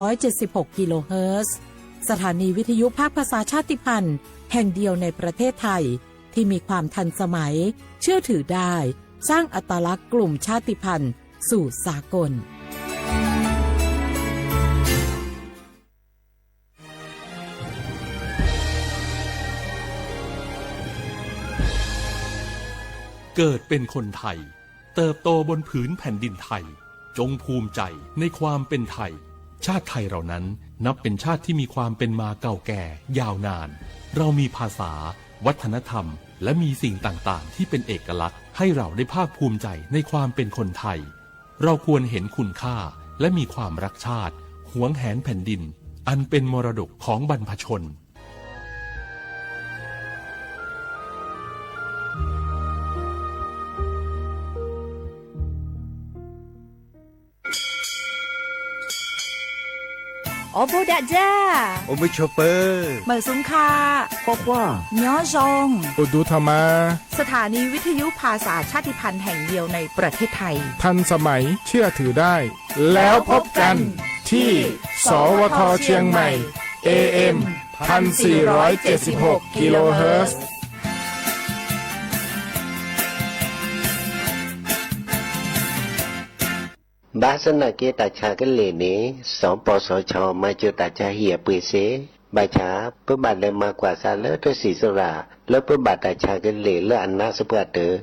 ร้อยเจ็ดสิบหกกิโลเฮิรตซ์ สถานีวิทยุภาคภาษาชาติพันธุ์แห่งเดียวในประเทศไทย ที่มีความทันสมัย เชื่อถือได้ สร้างอัตลักษณ์กลุ่มชาติพันธุ์สู่สากล เกิดเป็นคนไทย เติบโตบนผืนแผ่นดินไทย จงภูมิใจในความเป็นไทย ชาติไทยเรานั้นนับเป็นชาติที่มีความเป็นมาเก่าแก่ยาวนาน เรามีภาษา วัฒนธรรม และมีสิ่งต่างๆ ที่เป็นเอกลักษณ์ ให้เราได้ภาคภูมิใจในความเป็นคนไทย เราควรเห็นคุณค่า และมีความรักชาติ หวงแหนแผ่นดิน อันเป็นมรดกของบรรพชน အိၣ်ဘူးဒီးယၤ အိၣ်မုာ်ဆိးပၢၤ မုာ်ဆူၣ်ခါ ကွၢ်ကွၢ် ညီယုၢ် အိၣ်ဒူထီၣ်မး สถานีวิทยุภาษาชาติพันธุ์แห่งเดียวในประเทศไทย ทันสมัย เชื่อถือได้ แล้วพบกันที่ สวท เชียงใหม่ เอเอ็ม พันสี่ร้อยเจ็ดสิบหกกิโลเฮิรตซ์ ဘၣ်ဆၣ်သနာ်က့ တၢ်ဆါကလ့ၢ်န့ၣ် စီၤပီစီၤခၠီ မၤစၢၤတၢ်ဆါဟံၣ်အပှ့ၤစ့ၢ်, ဘၣ်ဆၣ် ပဘၣ်လဲၤမၤကွၢ်ဆၣ်လၢတၢ်စံၣ်စိၤရၣ် လၢပဘၣ်တၢ်ဆါကလ့ၢ်လၢအနးသပှၢ်တၢၢ်,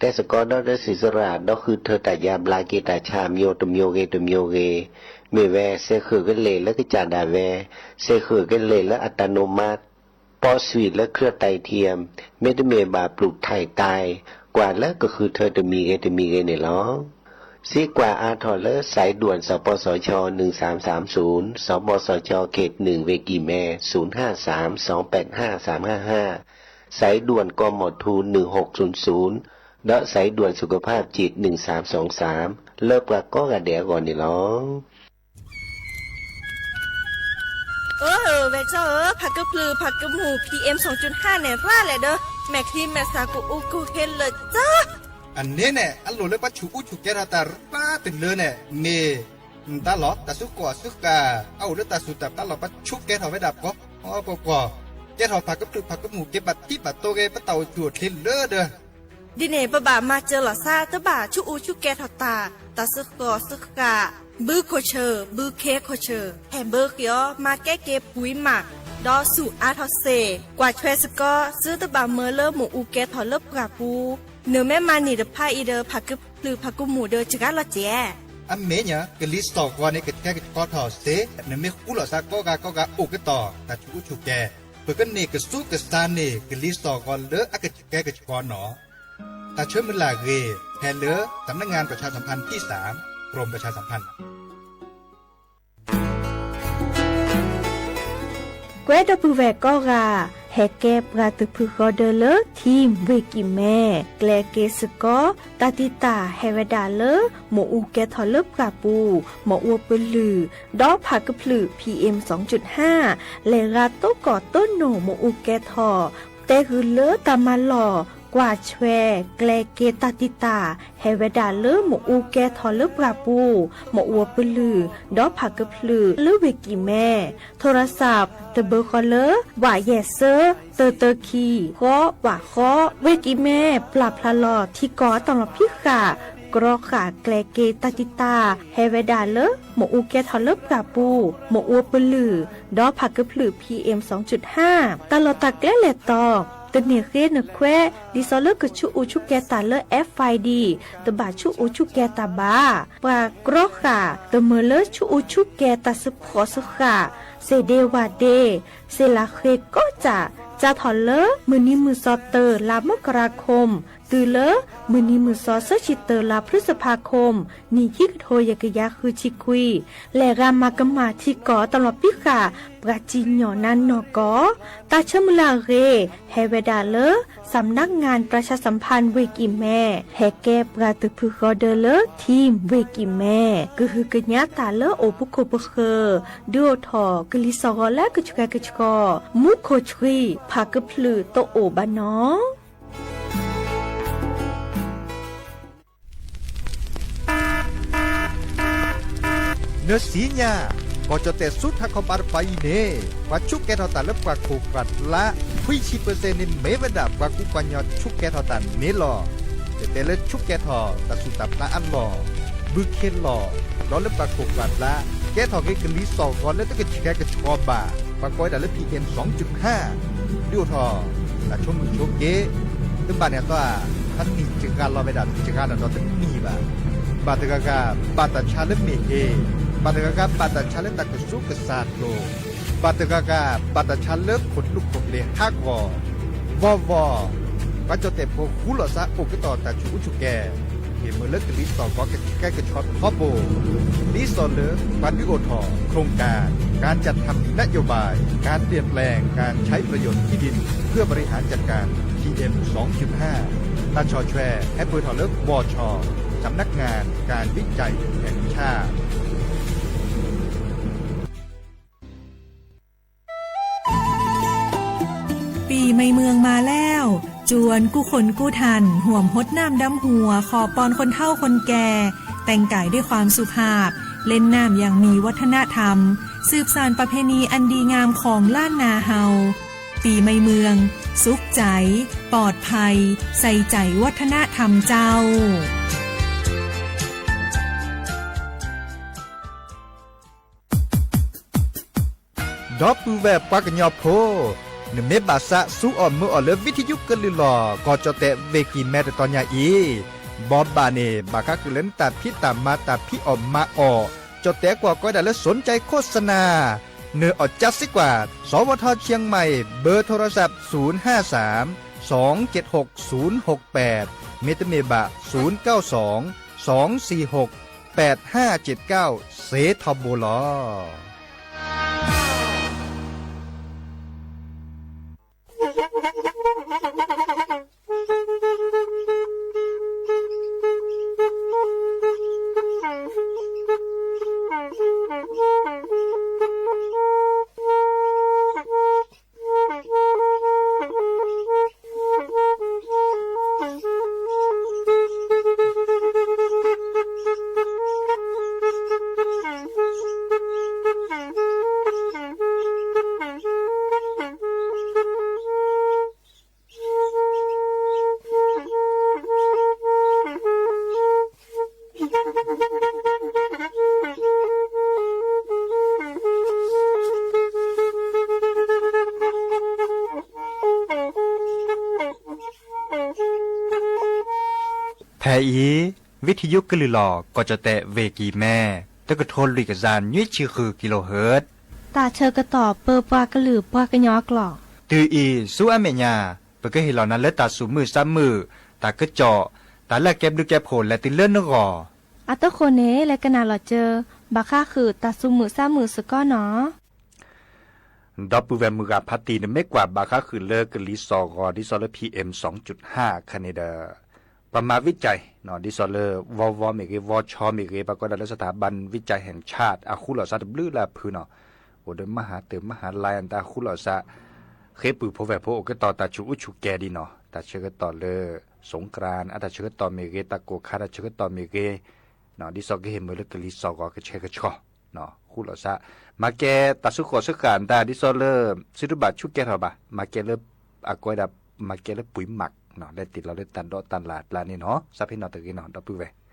တဲသကိးဒီးတၢ်စံၣ်စိၤရၣ် ဒီးဃုထၢတၢ်ယါဘျါက့ၤတၢ်ဆါအမျိုးတမျိုးဂ့ၤတမျိုးဂ့ၤ, မ့ၢ်ဝဲ စဲးဃုာ်ကလ့ၢ်လၢကစၢ်ဒၣ်ဝဲ, စဲးဃုာ်ကလ့ၢ်လၢအတၢ်နိးမး ပီၣ်စွံၣ်လၢ เครื่องไตเทียม မ့တမ့ၢ်ဘၣ် ပျူၢ်ထၢၣ်တၢ် ကွၢ်လၢကဃုထၢတမံၤဂ့ၤတမံၤဂ့ၤန့ၣ်လီၤ. စံးကွၢ်အါထီၣ်လၢ สายด่วน สปสช หนึ่งสามสามศูนย์ สปสช เขตหนึ่ง เวกิแม ศูนย์ห้าสาม สองแปดห้า สามห้าห้า สายด่วน กมธ หนึ่งหกศูนย์ศูนย์ ဒီး สายด่วนสุขภาพจิต หนึ่งสามสองสาม လၢပှၤကိးဂၤဒဲးအဂီၢ်န့ၣ်လီၤ. အၢ ဝဲၢ်ကၠီဧၢ, ဖးကဖျၢၣ်ဖးကမူၣ် PM สองจุดห้า န့ၣ် ရၣ်လဲၣ်ဒီး မဲာ်ချံမဲာ်သၣ်ကအိၣ်ကဟ့လၢာ်ကၠီ. အန့ၣ်န့ၣ် အလိၣ်လၢပှၤဆူးအူဆူးကဲထီၣ်တၢ်ရၣ်တုၤလၢန့ၣ် မ့ၢ် မတၤလီၤ တၢ်စုကီၢ်အစုဃၣ် အအိၣ်လၢတၢ်စူၢ်တၢ်ပျၢ်လီၤ ပှၤဆူးကဲထီၣ်ဝဲဒၣ်ပှၤ ပှၤပှၤပှၤ ကဲထီၣ်ဖးကဖျၢၣ်ဖးကမူၣ် က့ၤဘၣ်တံၢ်ဘၣ်တိၢ်ဂ့ၤ ပတၢ်အိၣ်ဆူၣ်အိၣ်ချ့လၢဒီး ဒ်န့ၣ် ပဘၣ်မၤစၢၤလီၤသး တဘၣ်ဆူးအူဆူးကဲထီၣ်တၢ်, တၢ်စုကီၢ်စုဃၣ်, ဘုခိၣ်ဆၢၣ် ဘုခ့ခိၣ်ဆၢၣ် ဟဲဘၢဃ့အီၤ မၤကဲက့ၤပှံၤမး, ဒီးဆူၣ်အါထီၣ်စ့ၢ် ကွၢ်ထွဲစ့ၢ်ကီး သုတဘၣ်မၢလၢမ့ၣ်အူကဲထီၣ်လၢပှၢ်ပူၤ, နမ့ၢ်မၤန့ၢ်တဖၣ်အံၤဒီး ဖးကဖျၢၣ်ဖးကမူၣ်ဒီးစှၤလီၤစဲး. အမ့ၢ်ညါ ကလံၤစိးဂီၤန့ၣ် ကဆှဲကဆှီထီၣ်စ့ၢ်, နမ့ၢ်ဃူလိာ်သးကိးဂၤကိးဂၤအိၣ်ကတီၢ် တၢ်ဆူးအူဆူးကဲ, ပကန့ၢ်ကစူးကစၢ်န့ၢ် ကလံၤစိးဂီၤလၢအကဆှဲကဆှီနီၤ. တၢ်ဆၢမုၢ်လၢ်အဂ့ၢ် ဟဲလၢ สำนักงานประชาสัมพันธ์ที่สาม กรมประชาสัมพันธ์ ကွဲဒီပုၢ်ဝဲၢ်ကိးဂၤ, ဟဲကဲပှၤတဖုဃီဒၢလၢ ထံၣ်ဝ့ၢ်ကံၢ်မဲ, ကျဲက့ၤစ့ၢ်ကီး တၢ်တံာ်တာ်ဟဲဝဲဒၣ်လၢ မ့ၣ်အူကဲထီၣ်လၢပှၢ်ပူၤ, မ့ၣ်အူပလုၢ်, ဒီးဖးကဖျၢၣ် PM စူၣ်ဟၣ်, လဲၤရၤတိၢ်ကီၢ်တိၢ်နိၣ်မ့ၣ်အူကဲထီၣ်, တဲဃုာ်လၢတၢ်မၤလီၢ်, ကွၢ်ဆွဲ, ကျဲက့ၤတၢ်တံာ်တာ် ဟဲဝဲဒၣ်လၢမ့ၣ်အူကဲထီၣ်လၢပှၢ်ပူၤ, မ့ၣ်အူပလုၢ်, ဒီးဖးကဖျၢၣ်လၢဝ့ၢ်ကံၢ်မဲ, ထိရစး တဘၢဃီလၢ ဝးယဲၢ်စၢ တၢတၢခံ ဃီ ဝးဃီ, ဝ့ၢ်ကံၢ်မဲ ပျၢ်ဖျါလီၤထံကီၢ်အတၢ်လီၤဖံးဃာ်, ကြီဃာ်ကျဲက့ၤတၢ်တံာ်တာ် ဟဲဝဲဒၣ်လၢ မ့ၣ်အူကဲထီၣ်လၢပှၢ်ပူၤ, မ့ၣ်အူပလုၢ်, ဒီးဖးကဖျၢၣ် PM စူၣ်ဟၣ်, တၢ်လီၢ်တၢ်ကျဲလဲၤတီၤ, တန့ၢ်ဃ့နခွဲး, ဒ်သိးလၢကဆူးအူဆူးကဲတၢ်လၢ FID, တဘၣ်ဆူးအူဆူးကဲတၢ်ဘၣ်. ပှၤကြီဃာ် တမၢလၢဆူးအူဆူးကဲတၢ်စ့ၢ်ကီးစ့ၢ်ကီး, စ့ၢ်ဒ့ဝးဒ့, စ့ၢ်လၢဃ့ကိးစၢ်, စးထီၣ်လၢ မုၢ်နံၤမုၢ်သီ တၢ လါမကရၤခိၣ်, တုၤလၢ မုၢ်နံၤမုၢ်သီ သၢဆံတၢ လါဖျုစဖါခိၣ်, နံၣ်ခံကထိယဲၢ်ကယၤဃုဆံခွံ, လဲၤရၤမၤကမၣ်ထံကီၢ်တၢ်လီၤဖံးဃာ် ပှၤစံၣ်ညီၣ်နါနီၢ်ကီၢ်, တၢ်ဆၢမုၢ်လၢ်အဂ့ၢ် ဟဲဝဲဒၣ်လၢ สำนักงานประชาสัมพันธ์ ဝ့ၢ်ကံၢ်မဲ, ဟဲကဲပှၤတဖုဃီဒၢလၢ ထံၣ်ဝ့ၢ်ကံၢ်မဲ, ကဟုကညးတၢ်လၢအိၣ်ပူၤခိၣ်ပဃၢၤ, ဒုးအိၣ်ထီၣ်ကလံၤစိးဂီၤလၢကဆှဲကဆှီ, မူခိၣ်ဆှံ, ဖးကဖျၢၣ်တအိၣ်ဘၣ်နီၤ. နသ့ၣ်ညါ ကီၢ်ကၠီၣ်တဲၣ်ဆူထးခီပၤတပၤအံၤန့ၣ် ပှၤဆူးကဲထီၣ်တၢ်လၢပှၤခိၣ်ပှၤလါ ခွံဆံပၢၣ်စဲၣ်န့ၣ် မ့ၢ်ဝဲဒၣ်ပှၤကူပှၤကညီဆူးကဲထီၣ်တၢ်န့ၣ်လီၤ. တတဲလၢဆူးကဲထီၣ်တၢ်သူၣ်တၢ်ဖျးအလီၢ်, ဘုခ့လီၢ်, ဒီးလၢပှၤခိၣ်ပှၤလါ ကဲထီၣ်က့ၤကလံၤစီၣ်ဂီၤလၢတကဆှဲကဆှီဘၣ် ပှၤကိးဝဲဒၣ်လၢ PM စူၣ်ဟါ ဒုးအိၣ်ထီၣ် တၢ်ဆိမုၣ်ဆိက့, တဘၣ်န့ၣ်အသီ တနံၣ်စှၤလီၤဝဲဒၣ် တစှၤလီၤဒီးတနံၣ်ဘၣ်. ဘၣ်တဂၤဂၤ ဘၣ်တၢ်ဆါလၢမ့ၢ်ဟ့ၣ်, ဘၣ်တဂၤဂၤ ဘၣ်တၢ်ဆါလၢတၢ်ကဆူးကစၢ်ဒိၣ်, ဘၣ်တဂၤဂၤ ဘၣ်တၢ်ဆါလၢခိၣ်ကျူခိၣ်ကျ့ဟးဂီၤ, ဝီဝီ ပှၤကၠီၣ်တဲၣ်ဖိဃူလိာ်သးအိၣ်ကတီၢ်တၢ်ဆူးအူဆူၣ်ကဲၤ, ဟ့ၣ်မုာ်လၢကလံၤစီၣ်ဂီၤကဆှဲကဆှီထီဘိ, ဒ်သိးလၢ ပှၤဒုးအိၣ်ထီၣ် โครงการ การจัดทำนโยบาย การเปลี่ยนแปลงการใช้ประโยชน์ที่ดินเพื่อบริหารจัดการ PM สองจุดห้า ตาช่อแชร์ ให้เปิดถอดเลิก วช สำนักงานการวิจัยแห่งชาติ ปีใหม่เมืองมาแล้ว จวนกู้คนกู้ท่าน ห่วมฮดน้ำดำหัว ขอปอนคนเฒ่าคนแก่ แต่งกายด้วยความสุภาพ เล่นน้ำอย่างมีวัฒนธรรม สืบสานประเพณีอันดีงามของล้านนาเฮา ปีใหม่เมือง สุขใจ ปลอดภัย ใส่ใจวัฒนธรรมเจ้า ဒီပုၢ်ဝဲၢ်ပှၤကညီဖိ, နမ့ၢ်ဘၣ်သးစူအီၣ်မုာ်အီၣ်လၢ ဝံထယုကလုၢ်လီၢ် ကီၢ်ကၠီၣ်တဲၣ် ဝ့ၢ်ကံၢ်မဲ တတီၤညါအံၤ, ဘီဘၣ်န့ၣ် ဘၣ်ဃးဃုာ်လၢနတၢ်ဖံးတၢ်မၤ တၢ်ဖံးအီၣ်မၤအီၣ်, ကၠီၣ်တဲၣ်ကွီၢ်ကိးဝဲဒၣ်လၢ สนใจโฆษณา နၢၤအီၣ်ကၠါစ့ကွၢ် สวท เชียงใหม่ เบอร์โทรศัพท์ ศูนย์ห้าสาม สองเจ็ดหก ศูนย์หกแปด မ့တမ့ၢ်ဘၣ် ศูนย์เก้าสอง สองสี่หก แปดห้าเจ็ดเก้า စ့ထီဘိလီၤ. ဖဲအံၤ ဝံထယုကလုၢ်လီၢ် ကီၢ်ကၠီၣ်တဲၣ် ဝ့ၢ်ကံၢ်မဲ တကထိလွံၢ်ကယၤ နွံဆံဃု kilohertz တၢ်ဆၢကတီၢ်ပၢပှၤကလုာ်ပှၤကညီကျိာ် တုၤအံၤဆူအမဲာ်ညါ ပကဟ့ၣ်လီၤနၤလၢတၢ်သူၣ်မုာ်သးမုာ်, တၢ်ကစီၣ်, တၢ်လၢအကဲဘျုးကဲဖှိၣ်လဲၤတုၤလၢနဂီၢ် အတဃိန့ၣ် လဲၤကနၣ်လီၤစၢၤ ဘၣ်ဃးဃုာ်တၢ်သူၣ်မုာ်သးမုာ်စ့ၢ်ကီးနီၤ. ဒီပုၢ်ဝဲၢ်မုၢ်ဂၤဖးတံၢ် နမ့ၢ်ကွၢ်ဘၣ်ဃးဃုာ်လၢကလံၤစီၣ်ဂီၤ ဒ်သိးလၢ PM စူၣ်ဟါ ခါန့ၣ်ဒီး ပှၤမၤဝံကၠဲၣ် ဒ်သိးလၢ ဝီဝီမ့ၢ်ဂ့ၤ ဝီဆီမ့ၢ်ဂ့ၤ ပှၤကိးဒၣ်လၢ สถาบันวิจัยแห่งชาติ အဃူလိာ်သးတဘျုးလၢအဖုနီၤ, အိၣ်ဒီးမဟါတၢ်မဟါလါ တၢ်ဃူလိာ်သး ဃ့ပုၢ်ဖိဝဲၢ်ဖိအိၣ်ကတီၢ်တၢ်ဆူးအူဆူၣ်ကဲၤဒံးနီၤ, တၢ်ဆၢကတီၢ်လၢ สงกรานต์ အတၢ်ဆၢကတီၢ်မ့ၢ်ဂ့ၤ တၢ်ကိၢ်ခါတၢ်ဆၢကတီၢ်မ့ၢ်ဂ့ၤ ဒ်သိးကဟ့ၣ်မုာ်လၢကလံၤစီၣ်ဂီၤကဆှဲကဆှီ ဃူလိာ်သး မၤကဲတၢ်စုကီၢ်စ့ၢ်ကီးတၢ် ဒ်သိးလၢ သုတဘၣ်ဆူးကဲထီၣ်ဘၣ် မၤကဲလၢ အကိးဝဲဒၣ် မၤကဲလၢပှ့ၤမး လဲၤတ့ၢ်လီၤလၢတၢ်ဒီးတၢ်လၢ်ကျါန့ၣ်နီၤ, စးဖဲနီၣ်တဂ့ၤနီၤ ဒီပုၢ်ဝဲၢ်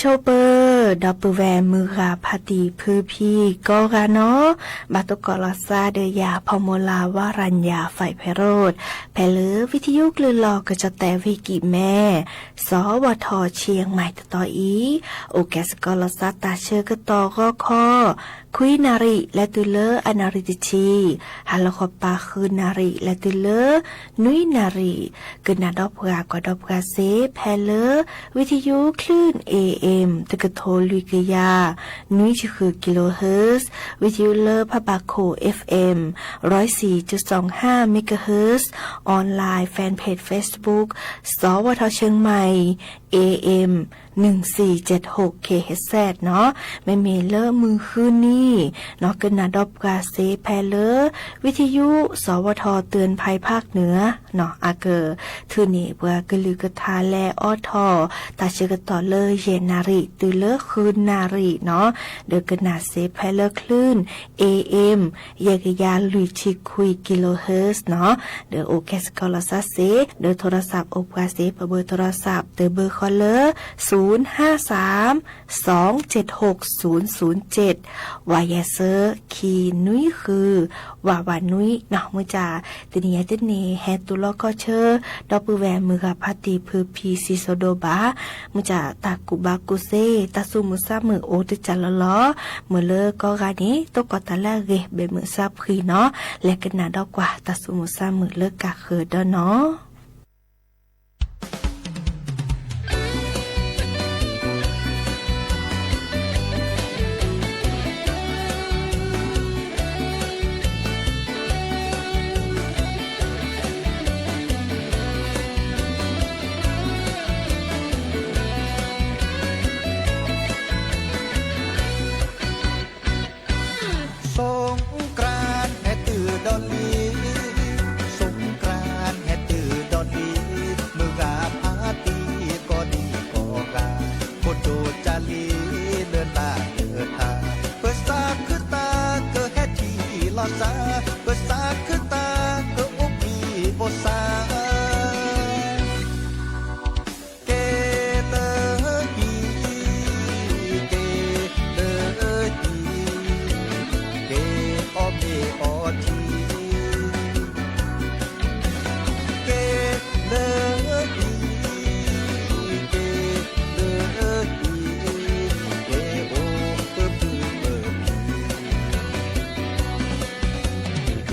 ဆိပၢၤ ဒီပုၢ်ဝဲၢ်မုၢ်ဂၤဖးတံၢ်ဖုဖံကိးဂၤနီၤ, ဘၣ်သကိးလီၤသးဒီးယၤ ဖီမိၢ်လၢ်ဝါရၤညၣ် ဖဲးဖဲးရိး, ဖဲလၢဝံသယုကလုၢ်လီၢ်ကစီၣ်သဲးဝ့ၢ်ကံၣ်မဲ စီၤဝီၤထီၣ်ဆံယဲၢ်မံၤတတီၤအံၤ, အိၣ်ကဲစ့ၢ်ကီးလီၤသးတၢ်ဆၢကတီၢ်ဂီၤခီ ခွံနၣ်ရံၣ် လဲၤတုၤလၢအနၣ်ရံၣ်တဆံ, ဟါလီၤဃီၤပၤဃုနၣ်ရံၣ် လဲၤတုၤလၢ နွံနၣ်ရံၣ်, ကနၣ်ဒီးပှၤကွၢ်ဒီးပှၤစ့ ဖဲလၢ ဝံသယုကလုၢ် A M တကထိလွံၢ်ကယၤ နွံဆံဃု kilohertz, ဝံသယုလၢဖးဘၣ်ခိၣ် F M ร้อยสี่จุดสองห้า megahertz, online fan page Facebook စီၤဝီၤထီၣ်ဆံယဲၢ်မံၤ A M หนึ่งสี่เจ็ดหก kilohertz နီၤ, မ့မ့ၢ်လၢမုၢ်ဃုနံၤနီၤ ကနၣ်ဒီးပှၤစ့ဖဲလၢ ဝံသယု စီၤဝီၤထီၣ် เตือนภัยภาคเหนือနီၤ အကထုးန့ၢ်ပှၤကလုာ်ကထါလဲၤအိးထီၣ် တၢ်ဆၢကတီၢ်လၢယဲၢ်နၣ်ရံၣ်တုၤလၢဃုနၣ်ရံၣ်နီၤ, ဒီးကနၣ်စ့ဖဲလၢ คลื่น A M ယဲၢ်ကယၤလွံၢ်ဆံခွံ kilohertz နီၤ, ဒီးအိၣ်ကဲစ့ၢ်ကီးလီၤသးစ့ ဒီးထိရသးအိၣ်ပှၤစ့ ပဘၢထိရသးတဘၢဃီလၢ ศูนย์ห้าสาม สองเจ็ดหกศูนย์ศูนย์เจ็ด ဝးယဲၢ်ဆၢ ခံနွံဃု ဝးဝးနွံနီၤ, မုၢ်ကၢ် တနံၤအံၤတနံၤ ဟဲတူၢ်လိာ်ခီၣ်ဆၢ ဒီပုၢ်ဝဲၢ်မုၢ်ဂၤဖးတံၢ်ဖုဖံစံးစိၤဒိၣ်ဘၣ်, မုၢ်ကၢ်တၢ်ကူၣ်ဘၣ်ကူၣ်သ့ တၢ်သူၣ်မုာ်သးမုာ်အိၣ်တကၢ်လီၤလီၤ, မုာ်လၢကိးဂၤန့ၣ် သကိးတၢ်လၢအဂ့ၤ ဘဲးမုာ်စၢ်ဖှံနီၤ, လဲၤကနၣ်ဒီးကွၢ် တၢ်သူၣ်မုာ်သးမုာ်လၢကၢ်ဃၢၤဒီးနီၤ. สงกรานต์แฮะตื้อดอลลี สงกรานต์แฮะตื้อดอลลี မုၢ်ဂၤဖးတံၢ်ကိးဒံကိးဂၤ ခိၣ်တိၣ်ကၢ်လံ လၢတၢ်လၢတၢ် ပစးခုတၢ်ကဟဲထံၣ်လီၤစၢ် ပစးခုတၢ်ကအိၣ်ဘှံးအိၣ်စၢ် ကဲလၢဟံၣ် ကဲလၢဟံၣ် ကဲအီၣ်မ့ၤအီထံ ကဲလၢဟံၣ် ကဲလၢဟံၣ် ကဲအိၣ်ပဖုပဖု ကဲလၢဟံၣ်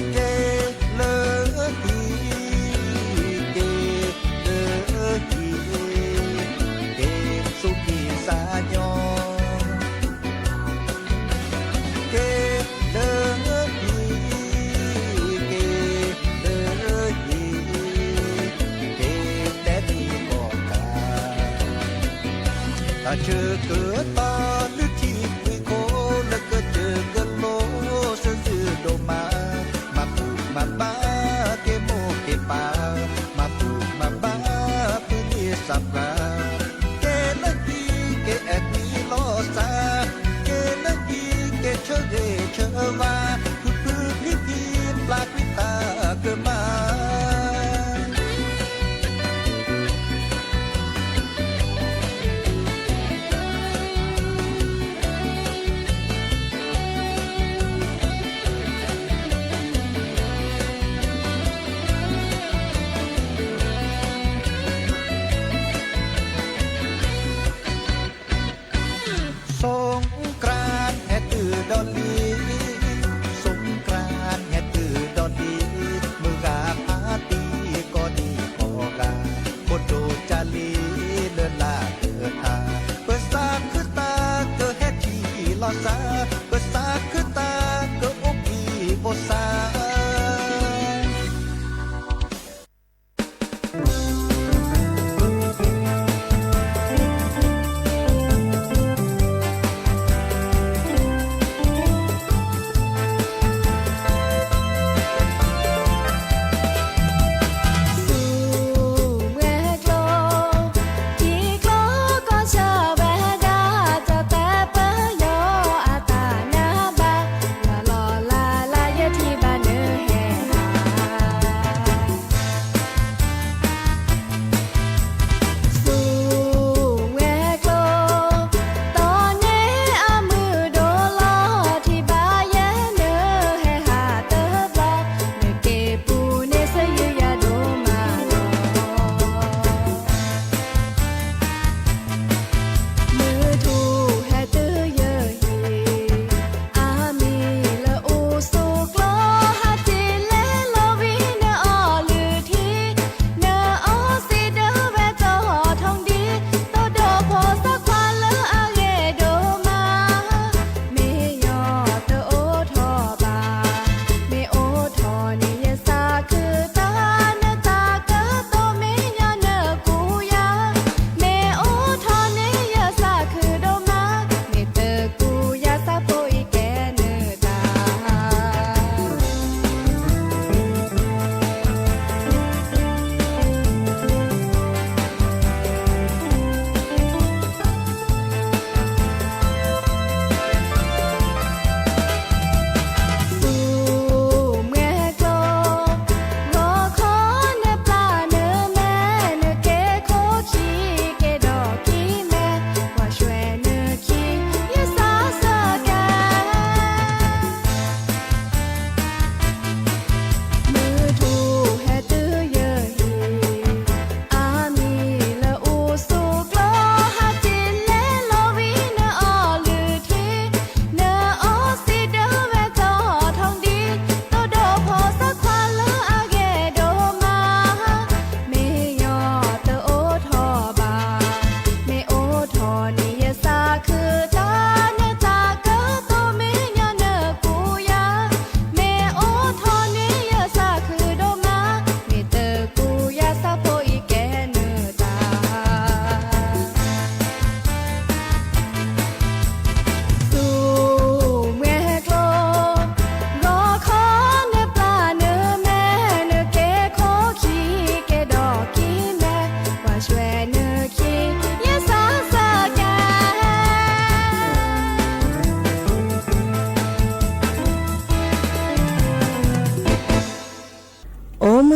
ကဲလၢဟံၣ် ကဲဆိၣ်ဂ့ၤစၢ်ညီ ကဲလၢဟံၣ် ကဲလၢဟံၣ် ကဲတဲဒံးကီၢ်ကၤ တၢ်ဆၢကတီၢ်လုၢ်ထံကွံာ်ခိၣ် လၢကစၢၢ်ကလိစၢၤစုဒိၣ်မး မၤဘူၣ်မၤဘါက့ၤမိၢ်က့ၤပၢ် မၤဘူၣ်မၤဘါဖုလံၤစၢ်ပှၤ ကဲလၢဟံၣ်က့ၤအဲၣ်ကွံလီၤစၢ် ကဲလၢဟံၣ်က့ၤဆၢဂ့ၤဆၢဝါ ဖုဖုဖံဖံပျၢ်ကွံာ်တၢ်ကမၣ် สงกรานต์แฮะตื้อดอลลี สงกรานต์แฮะตื้อดอลลี မုၢ်ဂၤဖးတံၢ်ကိးဒံကိးဂၤ ခိၣ်တိၣ်ကၢ်လံလၢလၢ်လၢထါ ပစးခုတၢ်ကဟဲထံၣ်လီၤစၢ် ပစးခုတၢ်ကအိၣ်ဘှံးအိၣ်စၢ်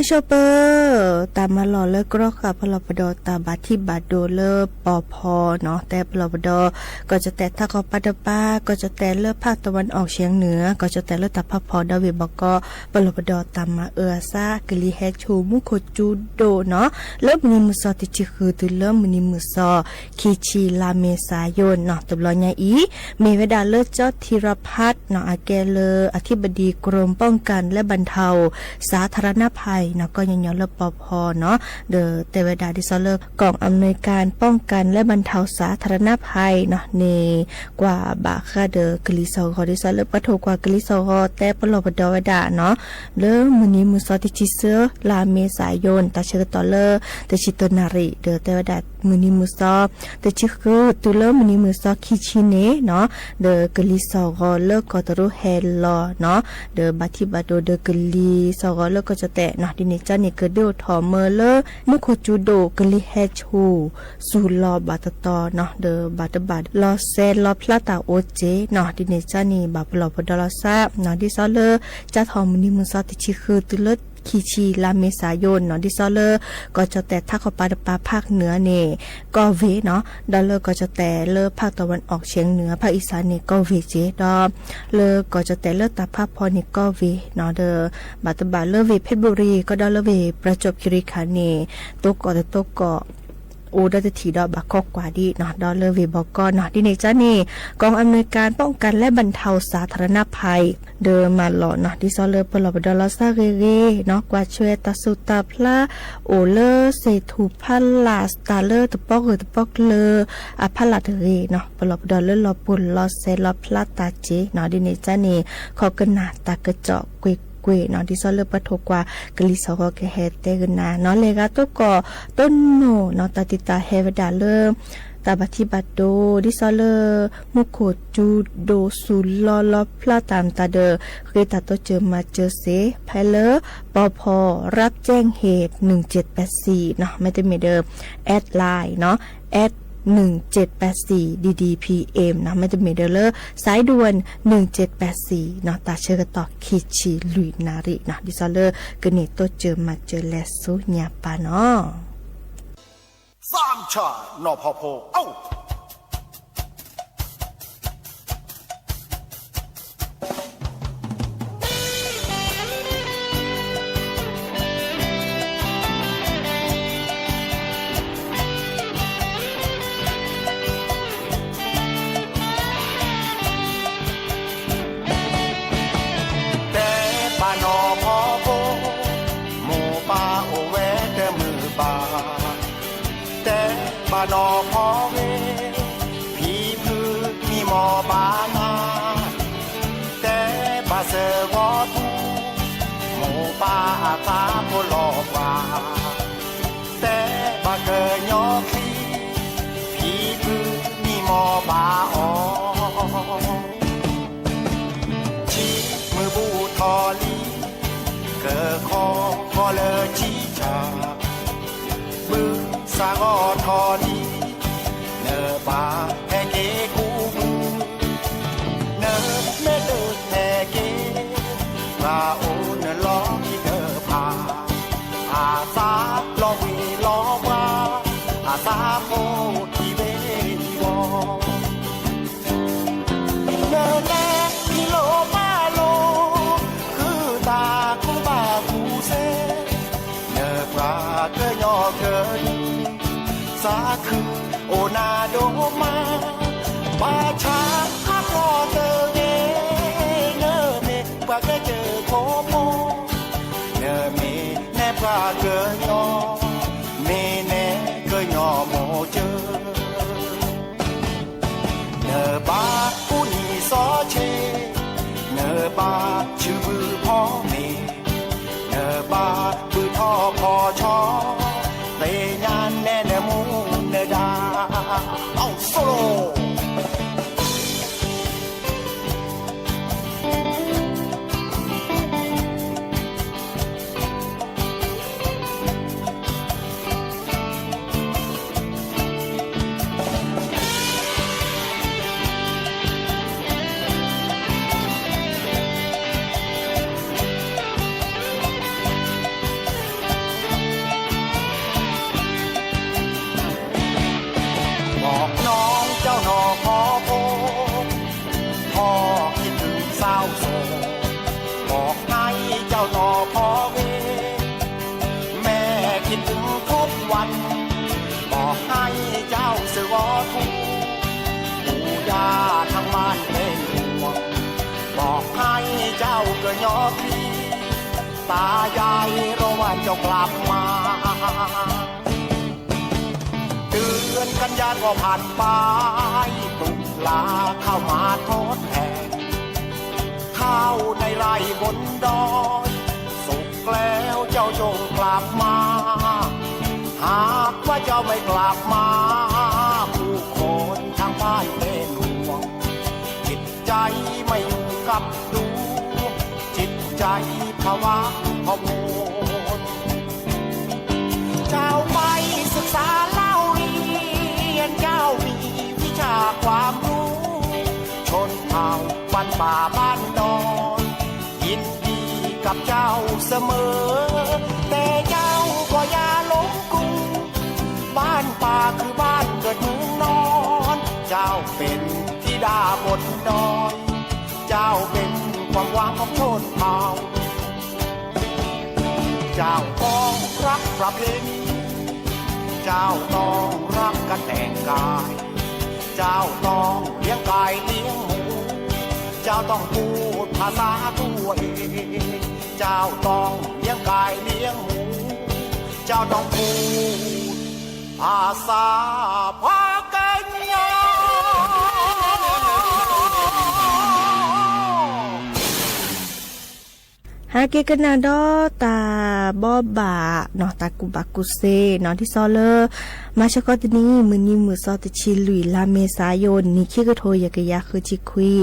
ကၠီပၢ, တၢ်မၤလီၢ်လၢကရၢဃာ် ပလီၢ်ပဒီးတၢ်ဘၣ်ထံးဘၣ်ဒိလၢပီၢ်ဖီနီၤ, တဲပလီၢ်ပဒီး ကီၢ်ကၠီၣ်တဲၣ်ထးခီပၤတပၤ, ကီၢ်ကၠီၣ်တဲၣ်လၢဖးတဝၢ်အီၣ်ၡ့ၣ်နုာ်, ကီၢ်ကၠီၣ်တဲၣ်လၢတၢ်ဖးဖီဒီးဝ့ၢ်ဘီကီး, ပလီၢ်ပဒီးတၢ်မၤအၢအသး ကလံၤဟဲဆူၣ်မူခိၣ်ကၠူဒိၣ်နီၤ, လၢမုၢ်နံၤမုၢ်သီတဆံဃုတုၤလၢမုၢ်နံၤမုၢ်သီ ခံဆံ လါမ့ၤသၢယိၣ်နီၤ, တဘျီညါအံၤ မ့ၢ်ဝဲဒၣ်လၢကၠီထံရဖးနီၤ, အကဲလၢ อธิบดีกรมป้องกันและบรรเทาสาธารณภัยနီၤ, ကဲလၢအထံဘဒံကရၢၢ်ပီၣ်ကၣ်လဲၣ်ဘၣ်ထၢၣ် စးထရနၢ်ဖံးနီၤ, ဒီးတဲဝဲဒၣ်ဒ်သိးလၢ กองอำนวยการป้องกันและบรรเทาสาธารณภัยနီၤ, န့ၣ်ကွၢ်ဘၣ်ဃးဒီးကလံၤသီၣ်ဂီၤ, ဒ်သိးလၢပှၤထိၣ်ကွၢ်ကလံၤသီၣ်ဂီၤ တဲပလီၢ်ပဒီးဝဲဒၣ်နီၤ, လၢမုၢ်နံၤမုၢ်သီတဆံသၢ လါမ့ၤသၢယိၣ်န့ၣ် တၢ်ဆၢကတီၢ်လၢ တဆံတၢနၣ်ရံၣ်, ဒီးတဲဝဲဒၣ်မုၢ်နံၤမုၢ်သီ တဆံဃုတုၤလၢမုၢ်နံၤမုၢ်သီခံဆံန့ၣ်နီၤ, ဒီးကလံၤသီၣ်ဂီၤလၢကီၢ်တရူးဟဲလီၤနီၤ, ဒီးဘၣ်ထံးဘၣ်ဒိဒီးကလံၤသီၣ်ဂီၤလၢကီၢ်ကၠီၣ်တဲၣ်နီၤ, ဒ်န့ၣ်ကၠီန့ၣ် ကဒုးအိၣ်ထီၣ်မၢလၢ မူခိၣ်ကၠူဒိၣ်ကလံၤဟဲဆူၣ် စူၤလီၤဘၣ်တတီၤနီၤ, ဒီးဘၣ်တဘၣ်လီၤစဲးလီၤဖျါတၢ်အိၣ်က့နီၤ, ဒ်န့ၣ်ကၠီန့ၣ် ဘၣ်ပလီၢ်ပဒီးလီၤသးနီၤ, ဒ်သိးလၢ ကၠါထီၣ်မုၢ်နံၤမုၢ်သီတဆံဃုတုၤလၢခံဆံ လါမ့ၤသၢယိၣ်နီၤ, ဒ်သိးလၢ ကီၢ်ကၠီၣ်တဲၣ်ထးခီပၤတပၤဖးနုာ်န့ၣ် ကီၢ်ဝ့ၢ်နီၤ, ဒီးလၢကီၢ်ကၠီၣ်တဲၣ်လၢဖးတဝၢ်အီၣ်ၡ့ၣ်နုာ် ဖးအံၣ်စၢ်န့ၣ် ကီၢ်ဝ့ၢ်က့, ဒီးလၢကီၢ်ကၠီၣ်တဲၣ်လၢတၢ်ဖးဖီန့ၣ် ကီၢ်ဝ့ၢ်နီၤ, ဒီးဘၣ်တဘၣ်လၢဝ့ၢ်ဖ့ဘြူၤအံၤ ကဒီးလၢဝ့ၢ်ပရၤကၠိၣ်ခံရံၣ်ခါန့ၣ် တိကီၢ်တတိကီၢ် အိၣ်ဒီးတထံၣ်ဒီးဘၣ်ခိးကွၢ်ဒံးနီၤ, ဒီးလၢဝ့ၢ်ဘီကီးနီၤ, ဒ်န့ၣ်ကၠီန့ၣ် กองอำนวยการป้องกันและบรรเทาสาธารณภัย ဒီးမၤလီၢ်နီၤ, ဒ်သိးလၢပလီၢ်ပဒီးလီၤသးဂ့ၤဂ့ၤနီၤ, ကွၢ်ထွဲတၢ်သူၣ်တၢ်ဖျး အိၣ်လၢ เศรษฐูพัฒน์ လၢတၢ်လၢတပီၢ်ဂၢၢ်တပီၢ်ကျၢၤအဖီလာ်တဂ့ၤနီၤ, ပလီၢ်ပဒီးလၢလီၤပှီၢ်လီၤစဲးလီၤဖျါတၢ်က့နီၤ, ဒ်န့ၣ်ကၠီန့ၣ် ခိးကနၣ်တၢ်ကစီၣ်ကွ့ၢ်ကွ့ၢ်နီၤ, ဒ်သိးလၢပှၤထိၣ်ကွၢ်ကလံၤသီၣ်ဂီၤကဟဲတဲကနၣ်နီၤ, လဲၤဂၤတိကီၢ်တိနိၣ်နီၤ, တၢ်တံာ်တာ်ဟဲဝဲဒၣ်လၢ တၢ်ဘၣ်ထံးဘၣ်ဒိ ဒ်သိးလၢ မူခိၣ်ကၠူဒိၣ်စူၤလီၤလီၤဖျါတၢ်မတၤဒီး ဃ့တၢ်တိစၢၤမၤစၢၤစ့ ဖဲလၢ ပီၢ်ဖီ รับแจ้งเหตุ หนึ่งเจ็ดแปดสี่နီၤ, မ့တမ့ၢ်ဒီး แอดไลน์နီၤ, แอด หนึ่งเจ็ดแปดสี่ ดีดีพีเอ็มနီၤ, မ့တမ့ၢ်ဒီးလၢ สายด่วน หนึ่งเจ็ดแปดสี่နီၤ, တၢ်ဆၢကတီၢ်ခံဆံလွံၢ်နၣ်ရံၣ်နီၤ, ဒ်သိးလၢကန့ၢ်တိစၢၤမၤစၢၤလဲၤဆူညါပၢ်နီၤ. သးဆၣ်နီၢ်ဖီဖိ အိၣ် တဲဘၣ်နီၢ်ဖီဖိ, မိၢ်ပၢ်အိၣ်ဝဲတမုာ်ဘၣ်. တဲဘၣ်နီၢ်ဖီဂ့ၤ, ဖံဖုမံမီၢ်ဘၣ်နၤ. တဲဘၣ်စၢၤဂီၤပူၤ, မိၢ်ပၢ်အသးဖိလီၤပှၤ. တဲဘၣ်ကညီချံ, ဖံဖုမံမီၢ်ဘၣ်အီၤ. ဆံမုၢ်ဘူၣ်ထီၣ်လံ, ကခီဂီၤလၢဆံဆၣ်, ဘုစၢ်ဂီၤထီၣ်လံ, နဘၣ်ဟဲက့ၤကူမုၢ်, နမ့ၢ်တဟဲက့ၤ, ပှၤအိၣ်နလီၢ်ခံတဖၣ်, အသးလီၤဝ့ၤလီၤဝါ, အသးဖိထံၣ်ဝ့ၤထံၣ်ဝီၤ. နနဲၣ်ဟံးလိာ်ဘၣ်လိာ်, ဃုတၢ်ကူဘၣ်ကူစ့, နပှၤကညီကနံၤ, သးခုအိၣ်နၤဒိၣ်မး, ဘၣ်ဆၣ်အသီတဂ့ၤ, နမ့ၢ်ပှၤကစၢၢ်ခိၣ်ဖိ, နမ့ၢ်နဲၣ်ပှၤကညီ, မ့ၢ်နဲၣ်ကညီမိၢ်ကၢ နဘၣ်ကူနံၤစီဆ့, နဘၣ်ဆူဘုဖီမ့ၤ, နဘၣ်ဘုထီၣ်ဖီဆီ, သ့ၣ်ညါနဲၣ်နမူနဒါ, အိၣ်ဆိၣ်လိာ်. คิดถึงเศร้าโศก บอกให้เจ้าต่อขอเวร แม่คิดถึงทุกวัน บอกให้เจ้าเสวยทุกข์ ปู่ย่าทางบ้านเป็นห่วง บอกให้เจ้าเกิดยอดดี ตายายรอวันเจ้ากลับมา เดือนกันยาก็ผ่านไป ตุลาเข้ามาทดแทน ข้าวในไร่บนดอย สุกแล้วเจ้าจงกลับมา หากว่าเจ้าไม่กลับมา ผู้คนทางบ้านเป็นห่วง จิตใจไม่อยู่กับตัว จิตใจผวาพะวง เจ้าไปศึกษาเล่าเรียน เจ้ามีวิชาความรู้ ชนเผ่าบ้านป่าบ้านดอย ยินดีกับเจ้าเสมอ แต่เจ้าก็อย่าหลงกล บ้านป่าคือบ้านเกิดเมืองนอน เจ้าเป็นธิดาบนดอย เจ้าเป็นความหวังของชนเผ่า เจ้าต้องรักประเพณี เจ้าต้องรักกันแต่งกาย เจ้าต้องเลี้ยงกายเลี้ยงหมู เจ้าต้องพูดภาษาตัวเอง เจ้าต้องเลี้ยงกายเลี้ยงหมู เจ้าต้องพูดภาษาพากันยา ဟဲက့ၤကနၣ်ဒီးတၢ်ဘီဘၣ်နီၤ တၢ်ကူၣ်ဘၣ်ကူၣ်သ့နီၤ ဒ်သိးလၢ မၤဆၢကတီၢ်တနံၤ မုၢ်နံၤမုၢ်သီတဆံလွံၢ် လါမ့ၤသါ ယိၤနံၣ် ခံကထိယဲၢ်ကယၤဃုဆံခွံ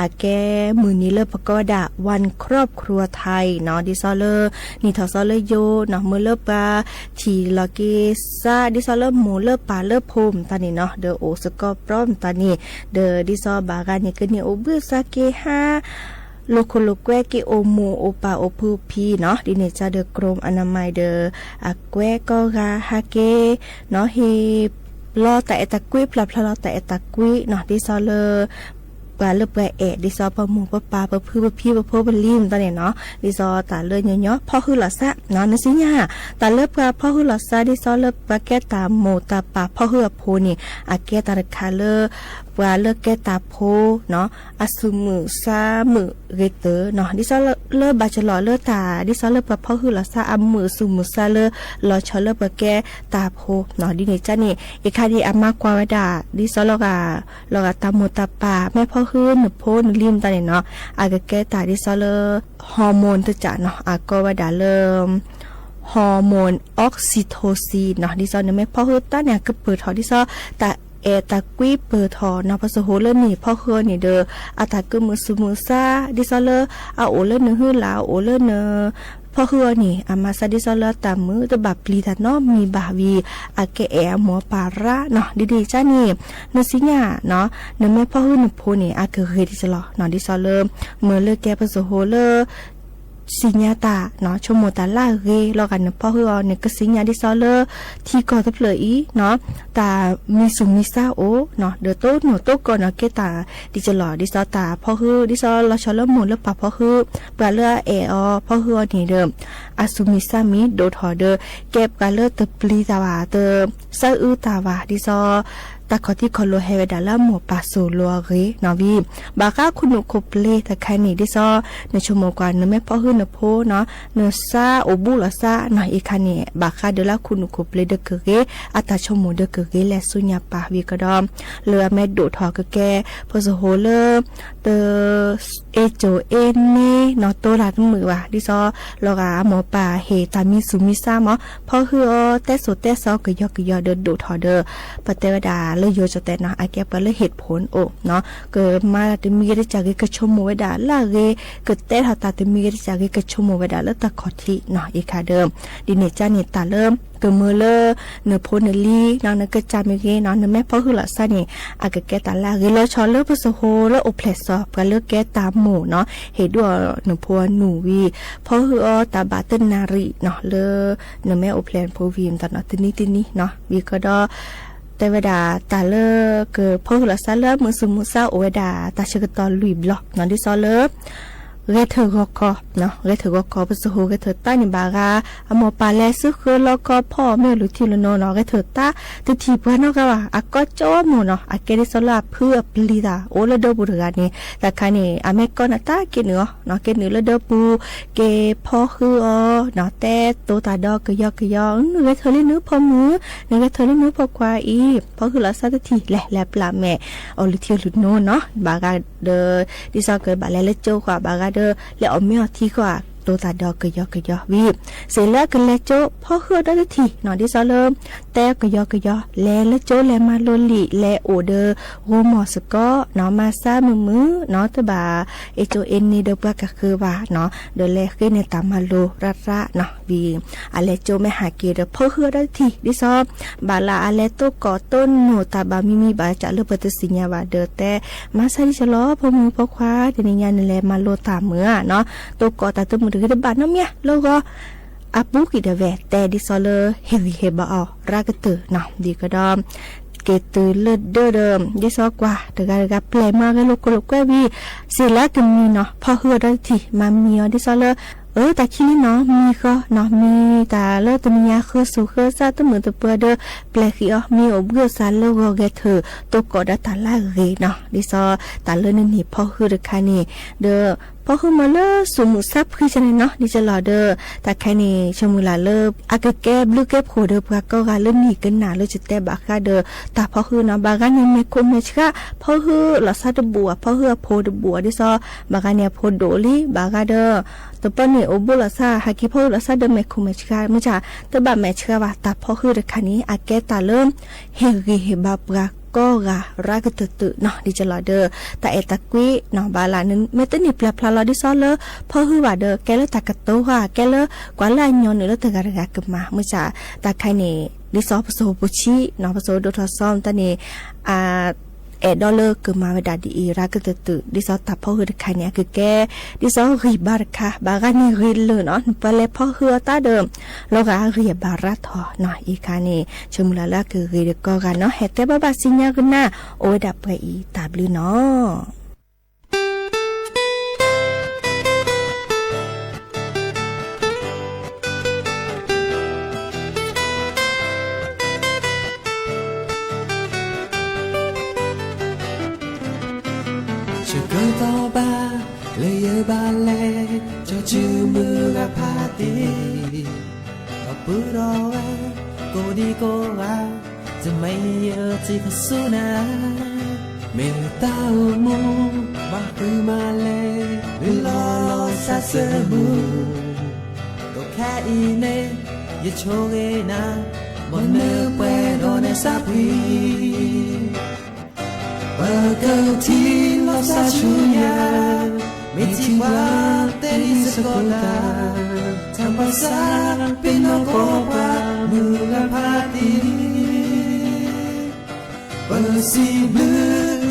အကဲမုၢ်နံၤလၢပကိးဝဲဒၣ် วันครอบครัวไทยနီၤ ဒ်သိးလၢ နံၣ်ထီၣ်သီလၢယိၤနီၤ မ့ၢ်လၢပှၤထံၣ်လီၤက့ၤစါ ဒ်သိးလၢမိၢ်လၢပၢ်လၢဖိမတၤန့ၣ်နီၤ ဒီးအိၣ်စ့ၢ်ကီးပြီမတၤန့ၣ် ဒီးဒ်သိးဘၣ်ဂၤန့ၣ် ကန့ၢ်အိၣ်ဘှံးစါက့ၤဟါ လိာ်ခိၣ်လိာ်ကွဲက့ၤအိၣ်မိၢ်အိၣ်ပၢ်အိၣ်ဖုအိၣ်ဖံနီၤ ဒ်န့ၣ်ကဒီး กรมอนามัย ဒီး အကွဲးကိးဂၤဟဲက့ၤနီၤ ဟ့ၣ်လီၤတၢ်အဲၣ်တၢ်ကွံ ဖျါဖျါလီၤတၢ်အဲၣ်တၢ်ကွံနီၤ ဒ်သိးလၢ ပှၤလၢပှၤအဲၣ် ဒ်သိးပမိၢ်ပပၢ်ပဖုပဖံပဖိပလံၤမတၤန့ၣ်နီၤ ဒ်သိးတၢ်လၢညီညီဖီၣ်ဟုၣ်လီၤစါနီၤ နသ့ၣ်ညါ တၢ်လၢပှၤဖီၣ်ဟုၣ်လီၤစါဒ်သိးလၢပှၤကဲတၢ်မိၢ်တၢ်ပၢ်ဖီၣ်ဟုၣ်အဖိန့ၣ် အကဲတၢ်တခါလၢ ပှၤလၢကဲတၢ်ဖိနီၤ အသူၣ်မုာ်သးမုာ်ဂ့ၤတၢၢ်နီၤ ဒ်သိးလၢဘၣ်ကလီၤလၢတၢ် ဒ်သိးလၢပှၤဖီၣ်ဟုၣ်လီၤစါအမုာ်သူၣ်မုာ်သးလၢ လီၤဆီလၢပှၤကဲတၢ်ဖိနီၤ ဒ်န့ၣ်ကန့ၣ် အံၤခါန့ၣ် အမါကွၢ်ဝဲဒၣ် ဒ်သိးလီၤဂာ် လီၤဂာ်တၢ်မိၢ်တၢ်ပၢ် မ့ၢ်ဖီၣ်ဟုၣ်နဖိနလံၤမတၤန့ၣ်နီၤ အကကဲတၢ်ဒ်သိးလၢ hormone တကးနီၤ အကိးဝဲဒၣ်လၢ hormone oxytocin နီၤ ဒ်သိးနမ့ၢ်ဖီၣ်ဟုၣ်တၢ်န့ၣ် အကပၢၢ်ထီၣ်ဒ်သိး တၢ်အဲၣ်တၢ်ကွံပၢၢ်ထီၣ်နီၤ ပှၤစဟိၤလၢနဖီၣ်ဟုၣ်အီၤန့ၣ်ဒီး အတၢ်ကမုာ်သူၣ်မုာ်သး ဒ်သိးလၢ အအိၣ်လၢနဟုလၢ် အအိၣ်လၢန ဖီၣ်ဟုၣ်အီၤန့ၣ် အမၤသးဒ်သိးလၢတၢ်မုာ်တဘၣ်ပျံၤတၢ်နီတမံၤဘၣ်ဝံၤ အကအဲၣ်အမိၢ်အပၢ်ရၣ်နီၤ ဒ်န့ၣ်ကန့ၣ် နသ့ၣ်ညါနီၤ နမ့ၢ်ဖီၣ်ဟုၣ်နဖိန့ၣ် အကဂ့ၤဒ်သိးလီၤနီၤ ဒ်သိးလၢ မ့ၢ်လၢကဲပှၤစဟိၤလၢ သ့ၣ်ညါတၢ်နီၤ ဆိကမိၣ်တၢ်လၢအဂ့ၤ လီၤဂာ်နဖီၣ်ဟုၣ်အီၤန့ၣ် ကသ့ၣ်ညါဒ်သိးလၢ ထံကီၢ်တဖျၢၣ်အံၤနီၤ တၢ်မံသူၣ်မံသးအိၣ်နီၤ ဒီးတိၢ်နီၣ်တိၢ်ကီၢ်နီၤ ကဲတၢ်ဒ်သိးလီၤ ဒ်သိးတၢ်ဖီၣ်ဟုၣ် ဒ်သိးလီၤဆီလၢမိၢ်လၢပၢ်ဖီၣ်ဟုၣ် ပှၤလၢအအဲၣ်အီၤဖီၣ်ဟုၣ်အီၤန့ၣ်ဒီး အသူၣ်မံသးမံဒိၣ်ထီၣ်ဒီး ကဲပှၤလၢတပျံၤတၢ်ဘၣ် တသးအုးတၢ်ဘၣ် ဒ်သိး တၢ်ခီၣ်ထံးခီၣ်လိၤဟဲဝဲဒၣ်လၢအမိၢ်ပၢ်စိၤလိၤအဂ့ၤနီၤ ဝံၤ ဘၣ်ဃးခိၣ်နူာ်ခိၣ်ပျ့ၤတခါန့ၣ် ဒ်သိး နဆိကမိၣ်ကွၢ် နမ့ၢ်ဖီၣ်ဟုၣ်နဖိနီၤ နသးအိၣ်ဘူးလိာ်သးနီၤ အံၤခါန့ၣ် ဘၣ်ဃးဒီးလၢခိၣ်နူာ်ခိၣ်ပျ့ၤဒီးကဂ့ၤ အတၢ်ဆိကမိၣ်ဒီးကဂ့ၤလဲၣ်ဆူညါပၢ်ဝံၤကဒီး လၢအမ့ၢ်ဒိၣ်ထီၣ်ကကဲ ပှၤစဟိၤလၢ တ အ့ၣ်ကၠိၣ်အ့ၣ်န့ၣ်နီၤ တိၤတၢ်တမုာ်ဘၣ် ဒ်သိး လီၤဂာ်အမိၢ်ပၢ်ဟ့ၣ်တၢ်မံသူၣ်မံသးမး ဖီၣ်ဟုၣ်အီၤတဲစိၤတဲစီကယီကယီဒီးဒိၣ်ထီၣ်ဒီး ပတဲဝဲဒၣ်လၢယိၤကတဲနီၤ အကဲပှၤလၢဟ့ၣ်ဖိအိၣ်နီၤ ကမၤတၢ်တမံၤဂ့ၤတစၢ်ဂ့ၤ ကဆိကမိၣ်ဝဲဒၣ်လၢအဂ့ၤ ကတဲထီၣ်တၢ်တမံၤဂ့ၤတစၢ်ဂ့ၤ ကဆိကမိၣ်ဝဲဒၣ်လၢတၢ်ခီၣ်ထံးနီၤ အံၤခါဒီး ဒ်န့ၣ်ကန့ၣ်တၢ်လၢ ကမၢလၢ နဖိနလံၤနီၤ နကစၢ်မ့ၢ်ဂ့ၤနီၤ နမ့ၢ်ဖီၣ်ဟုၣ်လီၤသးန့ၣ် အကကဲတၢ်လၢအဂ့ၤ လီၤဆီလၢပှၤစဟိၤလၢအိၣ်ဖျဲၣ်စီၤ ပှၤလၢကဲတၢ်မိၢ်နီၤ ဟ့ၣ်ဒုးအီၤနဖိအနူၢ်ဝံၤ ဖီၣ်ဟုၣ်အီၤတၢ်ဘၣ်တနၣ်ရံၣ်နီၤ လၢ နမ့ၢ်အိၣ်ဖျဲၣ်နဖိဝံၤမတၤနီၤ တနံၤတနံၤနီၤ ဝံၤကဒီး တဲဝဲဒၣ်တၢ်လၢကဖီၣ်ဟုၣ်လီၤစၢ်လၢအမုာ်ဆူၣ်မုာ်ဆါအိၣ်ဝဲဒၣ်တၢ်ဆၢကတီၢ်လွံၢ်ဘျီ ဒ်သိးလၢ ဂဲၤထၢၣ်ဂီၤခီ, ဂဲၤထၢၣ်ဂီၤခီ ပစိာ်ဟူးဂဲၤထၢၣ်သးန့ၣ်ဘၣ်ဂၤ, အမိၢ်ပၢ်လဲၤဆူဃၢၤလီခီဖီၣ်မ့ၢ်အိၣ်လူၤထံလူၤနိနီၤ ဂဲၤထၢၣ်သးတထံၣ်ပှၤနီတဂၤဘၣ် အကီကၠီဝဲမိၢ်နီၤ အကဲဒ်သိးလၢအဖုအပျံၤသးအိၣ်လၢဒၢပူၤတဂၤန့ၣ် တၢ်ခါန့ၣ် အမ့ၢ်ကီနတၢ်က့ၤနုာ်အီၤနီၤ က့ၤနုာ်လၢဒၢပူၤ က့ၤဖီၣ်ဟုၣ်အီၤနီၤ တဲတိၤတၢ်ဒီးကယီကယီ နဂဲၤထၢၣ်လံနဖိမုၣ်, နဂဲၤထၢၣ်လံနဖိခွါအံၤ ဖီၣ်ဟုၣ်လီၤစၢ်တထံၣ် လဲၤလဲၤပျၢ်မဲာ် အိၣ်လူၤထံလူၤနိနီၤ ဘၣ်ဂၤဒီး ဒ်သိးကဘၣ်လဲၤလၢကၠိဃီ ဘၣ်ဂၤဒီး လဲၤအီၣ်မ့ၤအီထံဃီ တိၤတၢ်ဒီးကယီကယီဝံၤ စ့ၢ်လၢအကလဲၤကၠိဖီၣ်ဟုၣ်အီၤဒီးတထံၣ်နီၤ ဒ်သိးလၢ တဲကယီကယီ လဲၤလၢကၠိလဲၤမၤလိလံာ် လဲၤအိၣ်ဒီးဂိၤမီၢ်စ့ၢ်ကီးနီၤ မၤစၢ်မုာ်မုာ်နီၤ တဘၣ်အ့ၣ်ကၠိအ့န့ၣ်ဒီးပှၤကဃၢၤဘၣ်နီၤ ဒီးလဲၤဃ့န့ၢ်တၢ်မၤလိရၣ်ရၣ်နီၤ ဝံၤ အလဲၤကၠိမ့ၢ်ဟးက့ၤဒီးဖီၣ်ဟုၣ်အီၤဒီးတထံၣ် ဒ်သိး ဘၣ်လၢအလဲၤတိၢ်ကီၢ်တိၢ်နိာ်တၢ်ဘၣ်မံမံဘၣ် ကးလၢပတသ့ၣ်ညါဘၣ်ဒီးတဲ မၤစၢ်ဒ်ကလီၤ ဖိမုၣ်ဖိခွါ တနံၤညါနလဲၤမၤလိတၢ်မုာ်ဧါနီၤ တိၢ်ကီၢ်တၢ်တမုာ်တဂ့ၤတဘၣ်နီတမံၤလၢဂီၤ အပူၤကွံာ်ဒီးဝဲ တဲဒ်သိးလၢဟ့ၣ်ဂံၢ်ဟ့ၣ်ဘါအီၤရၣ်ကတၢၢ်နီၤ ဒ်ကဒီး က့ၤတုၤလၢဒၢဒီး ဒ်သိးကွၢ် တဂၤတဂၤပျဲၢ်မၤဂဲၤလိာ်ကိၢ်လိာ်ကွဲဝံၤ စ့ၢ်လၢကမံနီၤ ဖီၣ်ဟုၣ်အီၤဒီးတထံၣ် မၤမံအီၤဒ်သိးလၢ အၢ တၢ်ခံလံနီၤ မံဃီနီၤ မံတၢ်လၢတနံၤညါဃၢၤဆူၣ်ဃၢၤစၢ်တမုာ်တပှဲၤဒီး ပျဲၢ်ဃံးအီၤ မ့ၢ်အိၣ်ဘှံးအိၣ်သါလၢဂီၤဂဲၤထၢၣ် တိၢ်ကီၢ်ဒီးတၢ်လၢအဂ့ၤနီၤ ဒ်သိး တၢ်လၢနန့ၢ်ဖီၣ်ဟုၣ်တခါန့ၣ် ဒီး ဖီၣ်ဟုၣ်မၤလၢဆူၣ်မုာ်ဆါဖှံဆၢန့ၣ်နီၤ ဒ်ကလီၤဒီး တၢ်ခါန့ၣ် ဆၢမုၢ်လၢ်လၢ အကကဲဘျုးကဲဖှိၣ်ဒီးပှၤကိးဂၤလၢနံၣ်ကနၣ်လၢကတဲဘၣ်ဃးဒီး တၢ်ဖီၣ်ဟုၣ်နီၤ ဘၣ်ဂၤန့ၣ် မဲာ်ခိၣ်မဲာ်ဆှး ဖီၣ်ဟုၣ်လီၤစၢ်တဘူၣ်ဧါ ဖီၣ်ဟုၣ်အဖိတဘူၣ်ဧါ ဒ်သိး ဘၣ်ဂၤန့ၣ်အဖိဒိၣ်လံ ဘၣ်ဂၤဒီး တပၢၢ်န့ၣ်အိၣ်ဘူးလီၤစၢ် ဟးက့ၤဖီၣ်ဟုၣ်လီၤစၢ်ဒီးမဲာ်ခိၣ်မဲာ်ဆှး မ့ၢ်ဆၣ် တဘၣ်မဲာ်ဆှးဘၣ် တၢ်ဖီၣ်ဟုၣ်တခါန့ၣ် အကဲတၢ်လၢ ဟ့ၣ်ဂံၢ်ဟ့ၣ်ဘါပှၤကိးဂၤရၣ်ကတၢၢ်တၢၢ်နီၤ ဒ်ကလီၤဒီး တၢ်အဲၣ်တၢ်ကွံနီၤ ဘၣ်လၢနမ့ၢ်တန့ၢ်ပျၢ်ဖျါလီၤဒ်သိးလၢ ဖီၣ်ဟုၣ်ဘၣ်ဒီး ကဲလၢတၢ်ကတိၤဧါ ကဲလၢကွၢ်လၢအညီနုၢ်လၢတဂၤတဂၤကမၤ မ့ၢ်ဆၣ် တၢ်ခါန့ၣ် ဒ်သိးပစိာ်ပူၤဆံးနီၤ ပစိာ်ဒိၣ်ထီၣ်စီၤတၢ်န့ၣ် အ အဲၣ်ဒိးလၢကမၤဝဲဒၣ်ဒ်အံၤ ရၣ်ကတၢၢ်တၢၢ် ဒ်သိးတၢ်ဖီၣ်ဟုၣ်တခါန့ၣ် အကကဲ ဒ်သိးဂံၢ်ဘါတခါ ဘၣ်ဂၤန့ၣ်ဂ့ၤလၢာ်နီၤ နပှၤလဲၤဖီၣ်ဟုၣ်အီၤတၢ်ဒီး လီၤဂာ်အဂံၢ်အဘါရၣ်ထီၣ်နီၤ အံၤခါန့ၣ် ဆၢမုၢ်လၢ်လၢအကဂ့ၤဒီးကိးဂၤနီၤ ဟဲတဲဘၣ်ဘၣ်စံညါကနၣ် အိၣ်ဝဲဒၣ်ပှဲၤအံၤတၢ်ဘျုးနီၤ ဆၢကတီၢ်ဘၣ် လၢယဘၣ်လဲၤ ကၠီၤစုမုၢ်ဂၤဖးတံၢ် ဒီပုၢ်ဒီဝဲၢ် ကိးဒံကိးဂၤ တမ့ၢ်ယထံၣ်ကဆူၣ်နၤ မ့ၢ်တၢ်အိၣ်မူ ဘၣ်ဃုမၤလဲၣ် မ့ၢ်လီၤလီၤဆးဆၢမုၢ် ဒီးခဲအံၤန့ၣ် ယဆိၣ်ဂ့ၤနၤ မ်နပှဲၤဒီးနဆါဖှံ ပကထံၣ်လိာ်သးဆူညါ မ့ၢ်ထံၣ်ပှၤတဲဒ်စ့ၢ်ကီးတၢ် တၢ်ဘၣ်ဆါ ပ့ၤနီၣ်ကိးပှၤ မုၢ်ဂၤဖးတံၢ် ပစံးဘျုး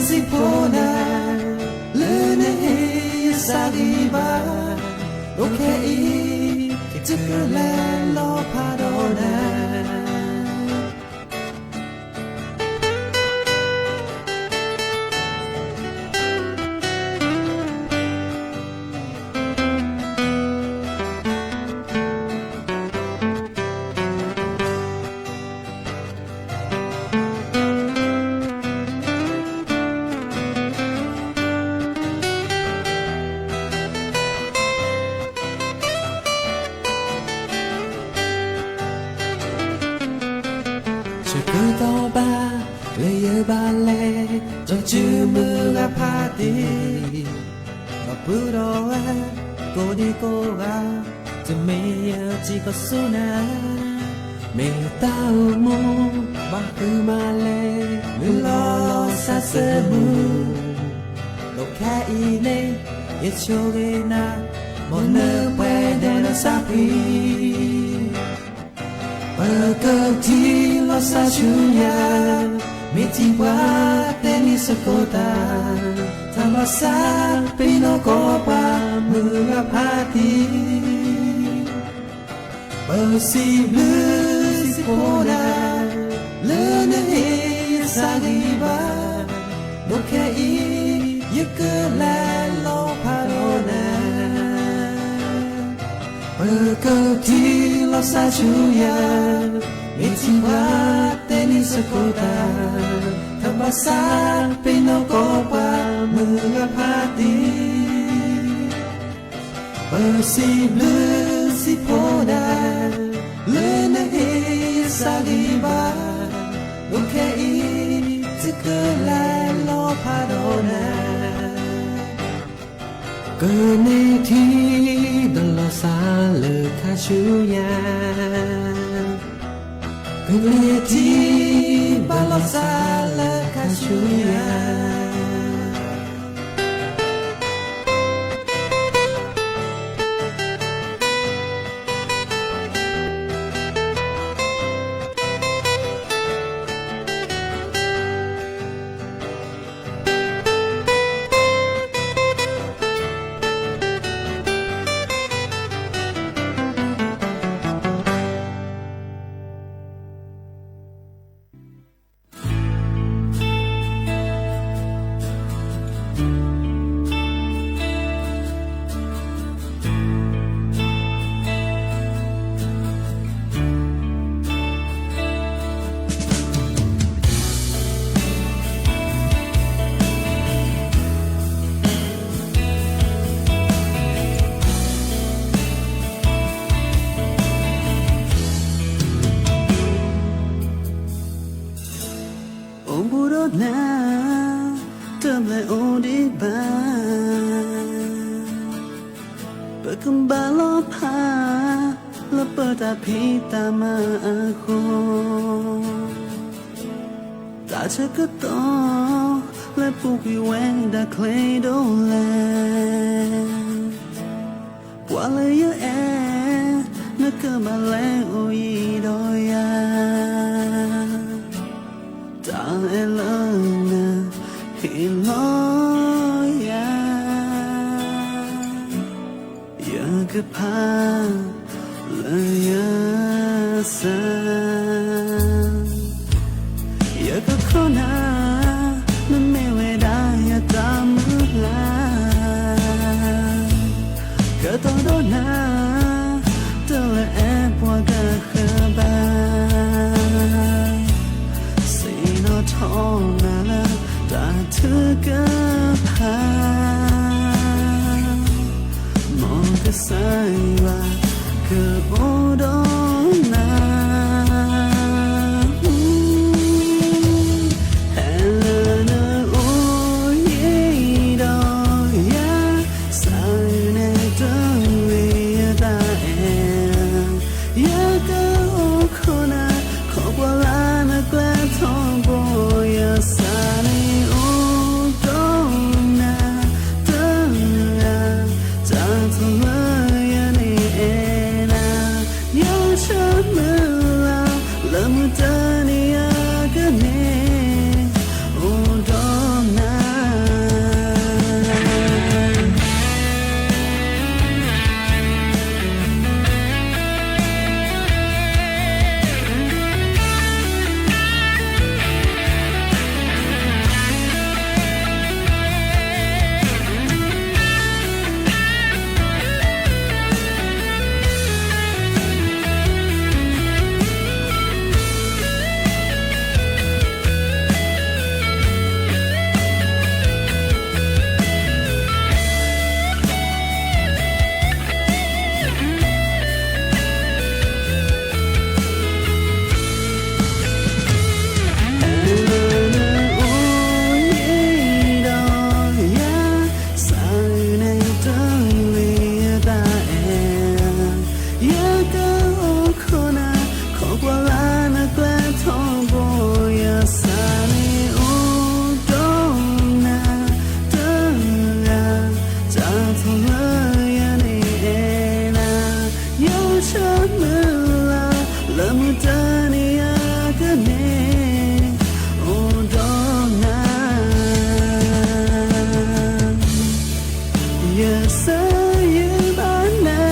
စံးဖှိၣ်နၤ လၢနဟ့ၣ်ယသးဂံၢ်ဘါ ဒီးခဲအံၤ ယကလဲၤလီၤဖးဒီးနၤ ဆၢကတီၢ်ဘၣ် လၢယဘၣ်လဲၤ ကၠီၤစုမုၢ်ဂၤဖးတံၢ် ဒီပုၢ်ဒီဝဲၢ် ကိးဒံကိးဂၤ တမ့ၢ်ယထံၣ်ကဆူၣ်နၤ မ့ၢ်တၢ်အိၣ်မူ ဘၣ်ဃုမၤလဲၣ် မ့ၢ်လီၤလီၤဆးဆၢမုၢ် ဒီးခဲအံၤန့ၣ် ယဆိၣ်ဂ့ၤနၤ မ်နပှဲၤဒီးနဆါဖှံ ပကထံၣ်လိာ်သးဆူညါ မ့ၢ်ထံၣ်ပှၤတဲန့ၢ်စ့ၢ်ကီးတၢ် တၢ်ဘၣ်ဆါ ပ့ၤနီၣ်ကိးပှၤ မုၢ်ဂၤဖးတံၢ် ပစံးဘျုးစံးဖှိၣ်နၤ လၢနဟ့ၣ် စးဂံၢ်ဘါ, ဒီးခဲအံၤ ယကလဲၤလီၤဖးဒီးနၤ. ပကထံၣ်လီၤစၢ်ဆူညါ, မ့ၢ်ထံၣ်ပှၤတဲန့ၣ်စ့ၢ်ကီးတၢ်, တၢ်ဘၣ်ဆၣ်ပနီၢ်ကီၢ်ပှၤမုၢ်ဂၤဖးတံၢ် ပစံးဘျုးစံးဖှိၣ်ဒၣ်, လၢနဟ့ၣ်စးဂံၢ်ဘါ, ဒီးခဲအံၤ ယကလဲၤလီၤဖးဒီးနၤ. ကန့ၢ်ထံဒီးလီၤစၢ်လၢခါဆူညါ, ကန့ၢ်ထံဘၣ်လီၤစၢ်လၢခါဆူညါ. အိၣ်ဘူးဒီးနၤ တဘျီအိၣ်ဒံးဘၣ်, ပကဘၣ်လီၤဖး လၢပတၢ်ဖံးတၢ်မၤအဃိ, တၢ်ဆၢကတီၢ်လၢပူၤကွံာ်ဝဲဒၣ်ချ့ဒိၣ်လဲၣ်, ပှၤလၢယအဲၣ် နကဘၣ်လဲၤအိၣ်ယံၤဒီးယၤ, တၢ်အဲၣ်လၢနၤဟ့ၣ်လီၤယၤ, ယကဖးလၢယသး, ယကခီနၤ နမ့ၢ်ဝဲဒၣ်ယတၢ်မုၢ်လၢ်, ကတီၤဒီးနၤ တလၢအဲၣ်ပှၤကဃၢၤဘၣ်, စံးနီၣ်ထီၣ်နၤလၢတၢ်ထုကဖၣ်, မ်ကစၢ်ယွၤကအိၣ်ဒီးနၤ, ဟဲလၢနအိၣ်ယံၤဒီးယၤ, စးန့ၣ်တဂ့ၤယတၢ်အဲၣ် ယကအိၣ်ခိးနၤ, ခိးကွၢ်လၢနကျဲထီဘိ, ယစးန့ၣ်အိၣ်ဒီးနၤ, တဂၤ, တၢ်ထီၣ်လၢယန့ၣ်အဲၣ်နၤ, ယဆၢမုၢ်လၢ် လၢမုၢ်တနံၤအံၤကန့ၣ် အိၣ်ဒီးနၤ. Yaka okona, ခိးကွၢ်လၢနကျဲထီဘိ, ယစၢ်န့ၣ်အိၣ်ဒီးနၤတဂၤ, တၢ်ထီၣ်လၢယန့ၣ်အဲၣ်နၤ, ယဆၢမုၢ်လၢ် လၢမုၢ်တနံၤအံၤကန့ၣ် အိၣ်ဒီးနၤ. ယစၢ်ယွၤဘၣ်နၤ,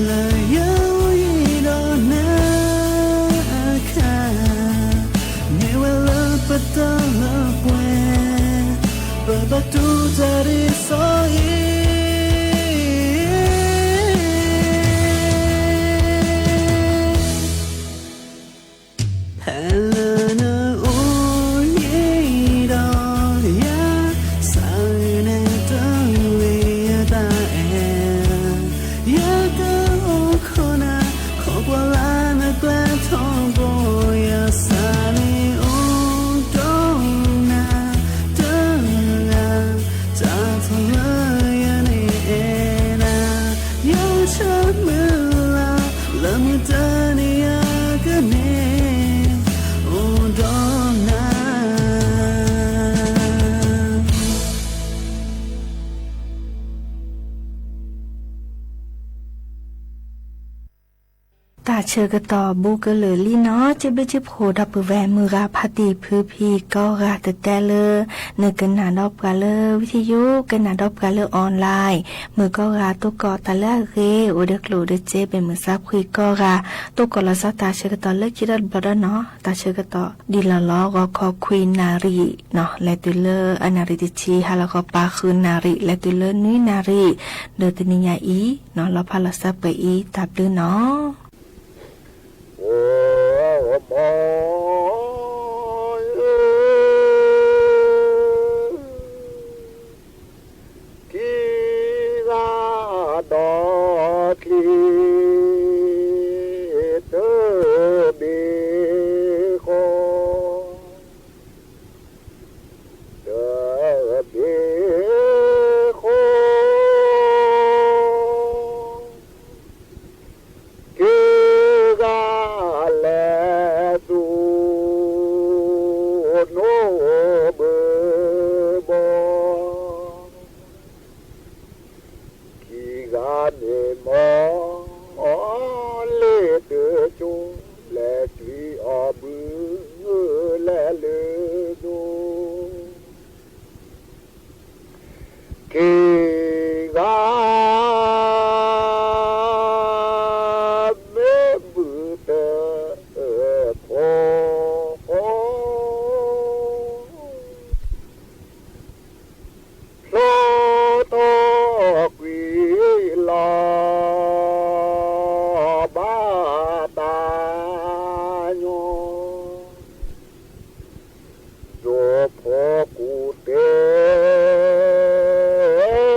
လၢယအိၣ်ယံၤဒီးနၤ. ပှဲၤ, ပဘၣ်တူၢ်တၢ်ဒ်စီၤဧ့ၤ ဖဲလၢနအိၣ်ယံၤဒီးယၤ, စးဂ့ၤန့ၣ်တဂ့ၤယတၢ်အဲၣ်, ယကအိၣ်ခိးနၤ, ခိးကွၢ်လၢနကျဲထီဘိ, ယစးန့ၣ်အိၣ်ဒီးနၤတဂၤ, တၢ်ထီၣ်လၢယန့ၣ်အဲၣ်နၤ, ယဆၢမုၢ်လၢ် လၢမုၢ်တနံၤအံၤကန့ၣ် အိၣ်ဒီးနၤ. တၢ်ဆၢကတီၢ်ဘူးကလုာ်လံနီၤ, ကဘ့ၣ်ကဖှိၣ်ဒီပုၢ်ဝဲၢ်မုၢ်ဂၤ ဖါတံၢ်ဖုဖံကိးဂၤ, တတဲလၢ နကနၣ်ဒီးပှၤလၢဝံထယိ, ကနၣ်ဒီးပှၤလၢ online, မုၢ်ကိးဂၤ တိၢ်ကီၢ်တၢ်လၢအဂ့ၤ, အိၣ်ဒီးကျိၣ်ဒီးစ့ ပမုၢ်ဆါခွံကိးဂၤ, တိၢ်ကီၢ်လီၤဆီတၢ်ဆၢကတီၢ်လၢခံဒီတဘျီဒီးနီၤ, တၢ်ဆၢကတီၢ်ဒ်လီၢ်လီၤ ဂီၤခီခွံနၣ်ရံၣ်နီၤ, လဲၤတုၤလၢအနၣ်ရံၣ်တဆံ, ဟါလီၤခီပၤဃုနၣ်ရံၣ်, လဲၤတုၤလၢနွံနၣ်ရံၣ်, ဒီးတနံၤညါအံၤနီၤ, လီၤဖးလီၤစၢ်ပှဲၤအံၤ တၢ်ဘျုးနီၤ. အိ မ ခံဂၤဒီးချံ တဘ့ၣ်ဃီ, တဘ့ၣ်ဃီ က့ၤဂၤလဲၤဆူနိဘုဘီ, ခံဂၤန့ၣ်မီၢ် လ့ၤတကၠိ လဲၤကွံာ်အီၤဘုလဲၤလၢဒိ က့ၤဂၤ မ့ၢ်ဘုတဖီ ဖျီထီၣ်ကွံာ်လီၤ ဘၣ်တၢ်ညီ ဒိၣ်ဖိကူၣ်သ့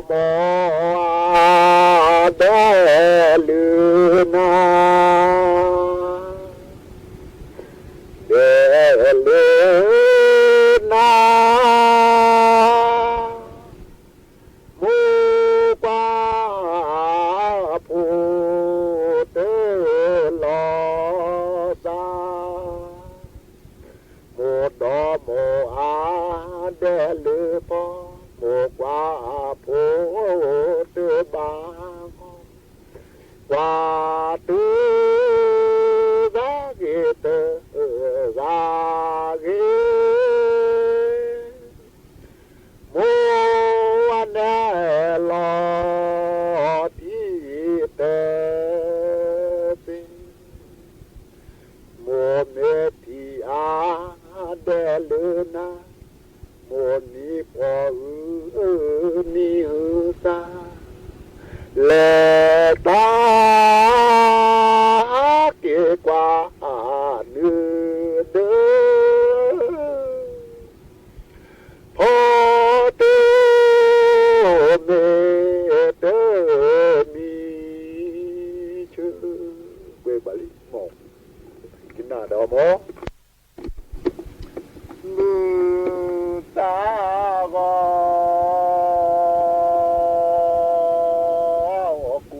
မိၢ်ဧၢ ဒဲးလုၢ်နၤ, ဒဲးလုၢ်နၤ, မိၢ်ကွၢ်ဖိ တလီၤသး, မိၢ်ဒီးမိၢ်အါ ဒဲးလုၢ်ပီၢ်, မိၢ်ကွၢ်ဖိ တဘၣ်ဂီၢ်, ကွၢ်တုၤသးဂ့ၤတဂၤဂ့ၤ, မိၢ်ဝဲနဲၣ်လီၤ ထံၣ်တသ့, မိၢ်မ့ၢ်ထံၣ်အါ ဒဲးလုၢ်နၤ, မိၢ်နံၤပှီၢ်ဟု နံၤဟုသး, လဲၤတၢ် ဟးက့ၤကွၢ်နုၤဒၢ ဖီတၢ် မ့ၢ်တမံၤဆၢ, ကွဲးဘၣ်လံမီၢ်, ကနၣ်ဒီးမီၢ်, မုၢ်သးဂီၤ အီၣ်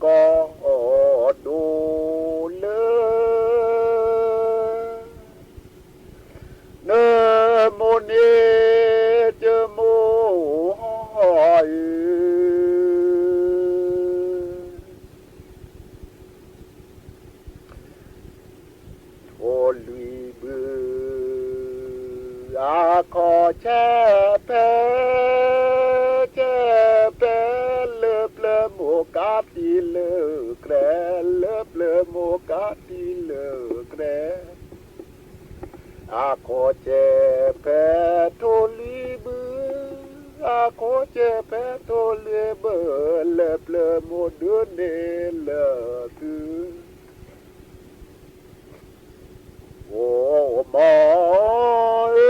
ကီၢ်ဒိၣ်လၢ နမိၢ်န့ၣ် ကမိၢ်အၢ ထိၣ်လွံၢ်ဘု အခီၣ်ဆၢဖဲ ဆၢဖဲ လၢပျၢၤမိၢ်ကးတံၢ်လၢကြဲး, လၢပျၢၤမိၢ်ကးတံၢ်လၢကြဲး, အခီၣ်ဆၢဖဲ ထိၣ်လွံၢ်ဘု, အခီၣ်ဆၢဖဲ ထိၣ်လွံၢ်ဘု လၢပျၢၤမိၢ်ဒုးန့ၢ်လၢသု အိၣ်မီၢ်ဧၢ,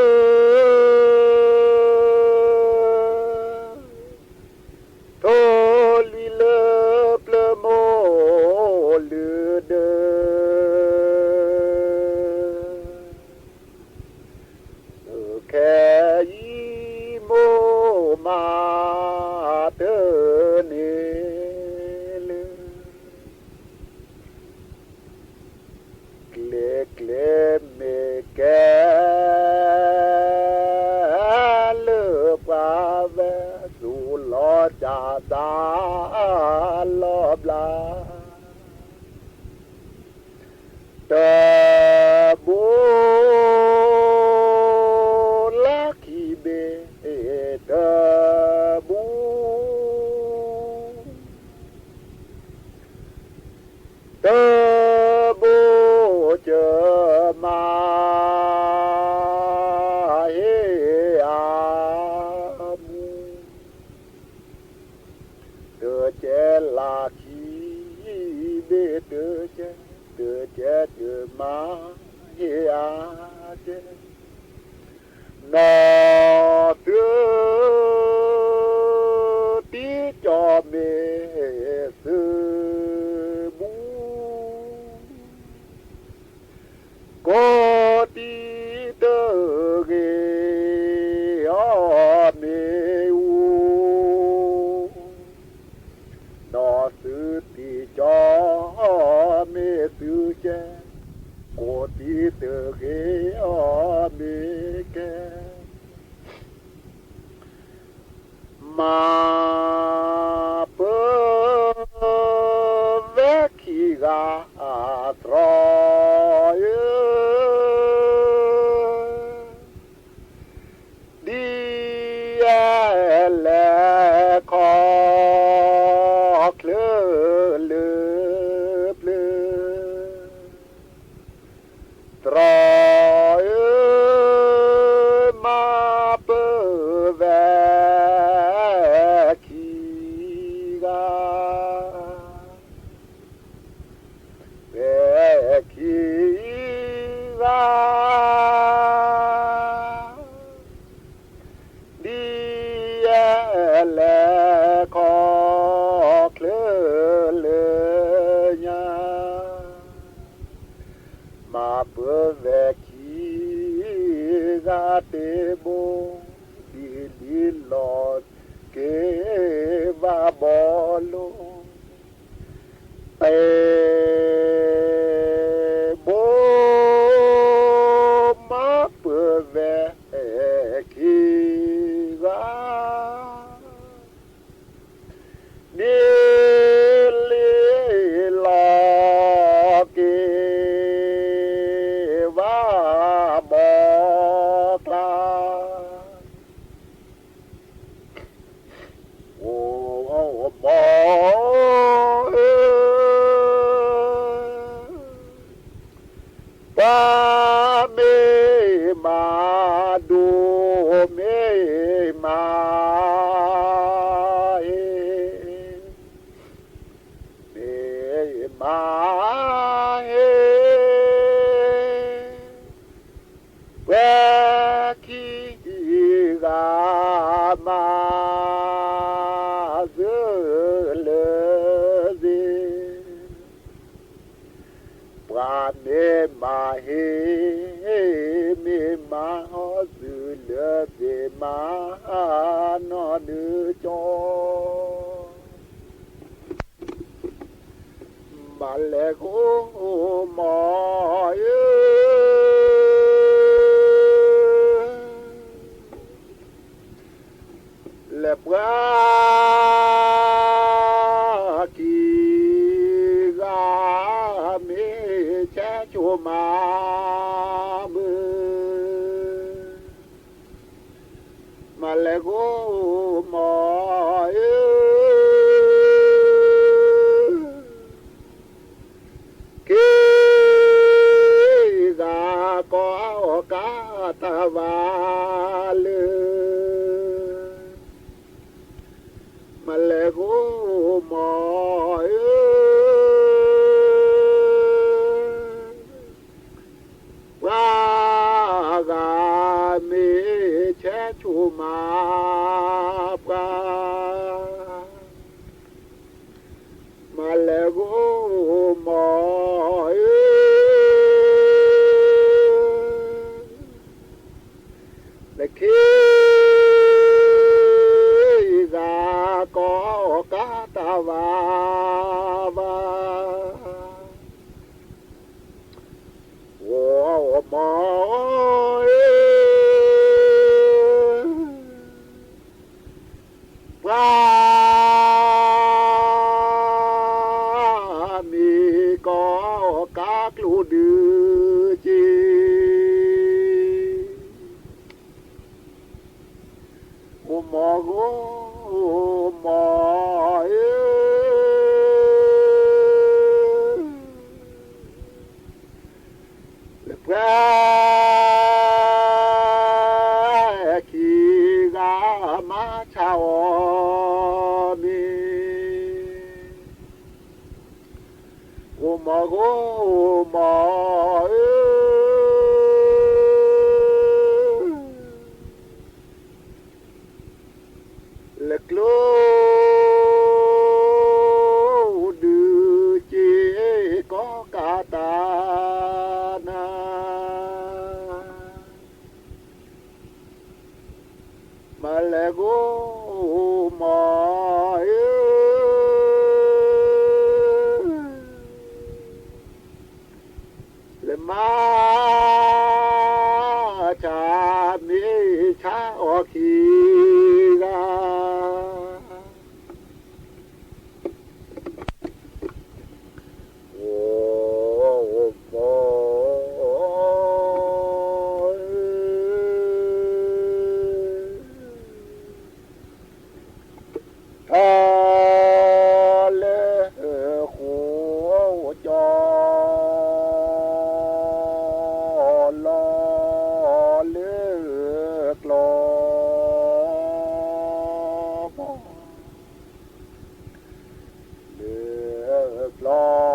ထိၣ်လွံၢ်လၢပျၢၤမိၢ်လုၢ်ဒၢ ခဲအံၤမိၢ်မၤတၢ်န့ၣ်လၢ ကျဲကျဲမ့ၢ်ကဲ လၢပှၤဝဲ သူၣ်လီၤစၢ်သးလီၤဘျါ တဘိ လၢခံဘ့ၣ် တဘိ တဘိ ကမၤ ဟ့ၣ်အမူ တကဲလၢခံဘ့ၣ်တကဲ, တကဲတမၤ ဟ့ၣ်အါကဲ, နီၢ်သု တံကၠီမ့ၢ်သုဘူး ကိးတံၤတဂ့ၤအီၤမ့ၢ်အူ, နီၢ်သုတံကၠီမ့ၢ်သုကဲ, ကိးတံၤတဂ့ၤအီၤမ့ၢ်ကဲ မၤပၢၤဝဲခံဂၤ တြီဧၢ, ဒ်အလဲၤခီၣ်ချၢ လၢပျၢၤ တြီဧၢ, မၤပၢၤဝဲခံဂၤ, ဝဲခံဂၤ ဒ်အလဲၤခီၣ်ချၢ လၢညါ, မၤပၢၤဝဲခံဂၤတဘိ, ဒ်လံလီၤက့ၤဘၣ်ဘီလိၤ တဘိ, မၤပၢၤဝဲခံဂၤ, ဒ်လံလီၤက့ၤဘၣ်ဘီကျါ အိၣ်မီၢ်ဧၢ, ပှၤမ့ၢ်မၤဒိၣ်မ့ၢ်မၤဟ့ၣ်, မ့ၢ်မၤဟ့ၣ် ပှၤခံဂၤမၤစၢၤလၢသ့, ပှၤမ့ၢ်မၤဟ့ၣ် မ့ၢ်မၤဟီၣ်စၢၤလၢသ့ မၤနီၢ်ဒုးကၠီ တၢ် မၤလဲၤဂိၢ်မီၤဧၢ, လဲၤပှၤခံဂၤ မ့ၢ်ဆဲးဆိမၤမုာ် မၤလဲၤဂိၢ်မီၤဧၢ, ခံဂၤကိးအီၣ်ကါတၢ်ဝၤလၢ မၤလဲၤဂိၢ်မီၤဧၢ, ပှၤဂၤမ့ၢ်ဆဲးဆိမၤပှၤ မၤလဲၤဂိၢ်မီၤဧၢ, လၢခံဂၤကိးအီၣ်ကါတၢ်ဝၤဘၣ် ဂိၢ်မီၤဧၢ, ပှၤမ့ၢ်ကိးအီၣ်ကါကျိဒုးက့ၤ ဂိၢ်မီၤဂိၢ်မီၤဧၢ, လၢပှၤခံဂၤမၤဆါအီၤမ့ၢ် ဂိၢ်မီၤဂိၢ်မီၤဧၢ, လၢကျိဒုးက့ၤကိးကါတၢ်နၤ မၤလဲၤဂိၢ်မီၤဧၢ, လၢမၤဆါမ့ၢ်ဆါအီၤခံဂၤ ဂိၢ်မီၤဧၢ, ထါလၢဃိကၠီလီၤလၢကျီ လၢကျီ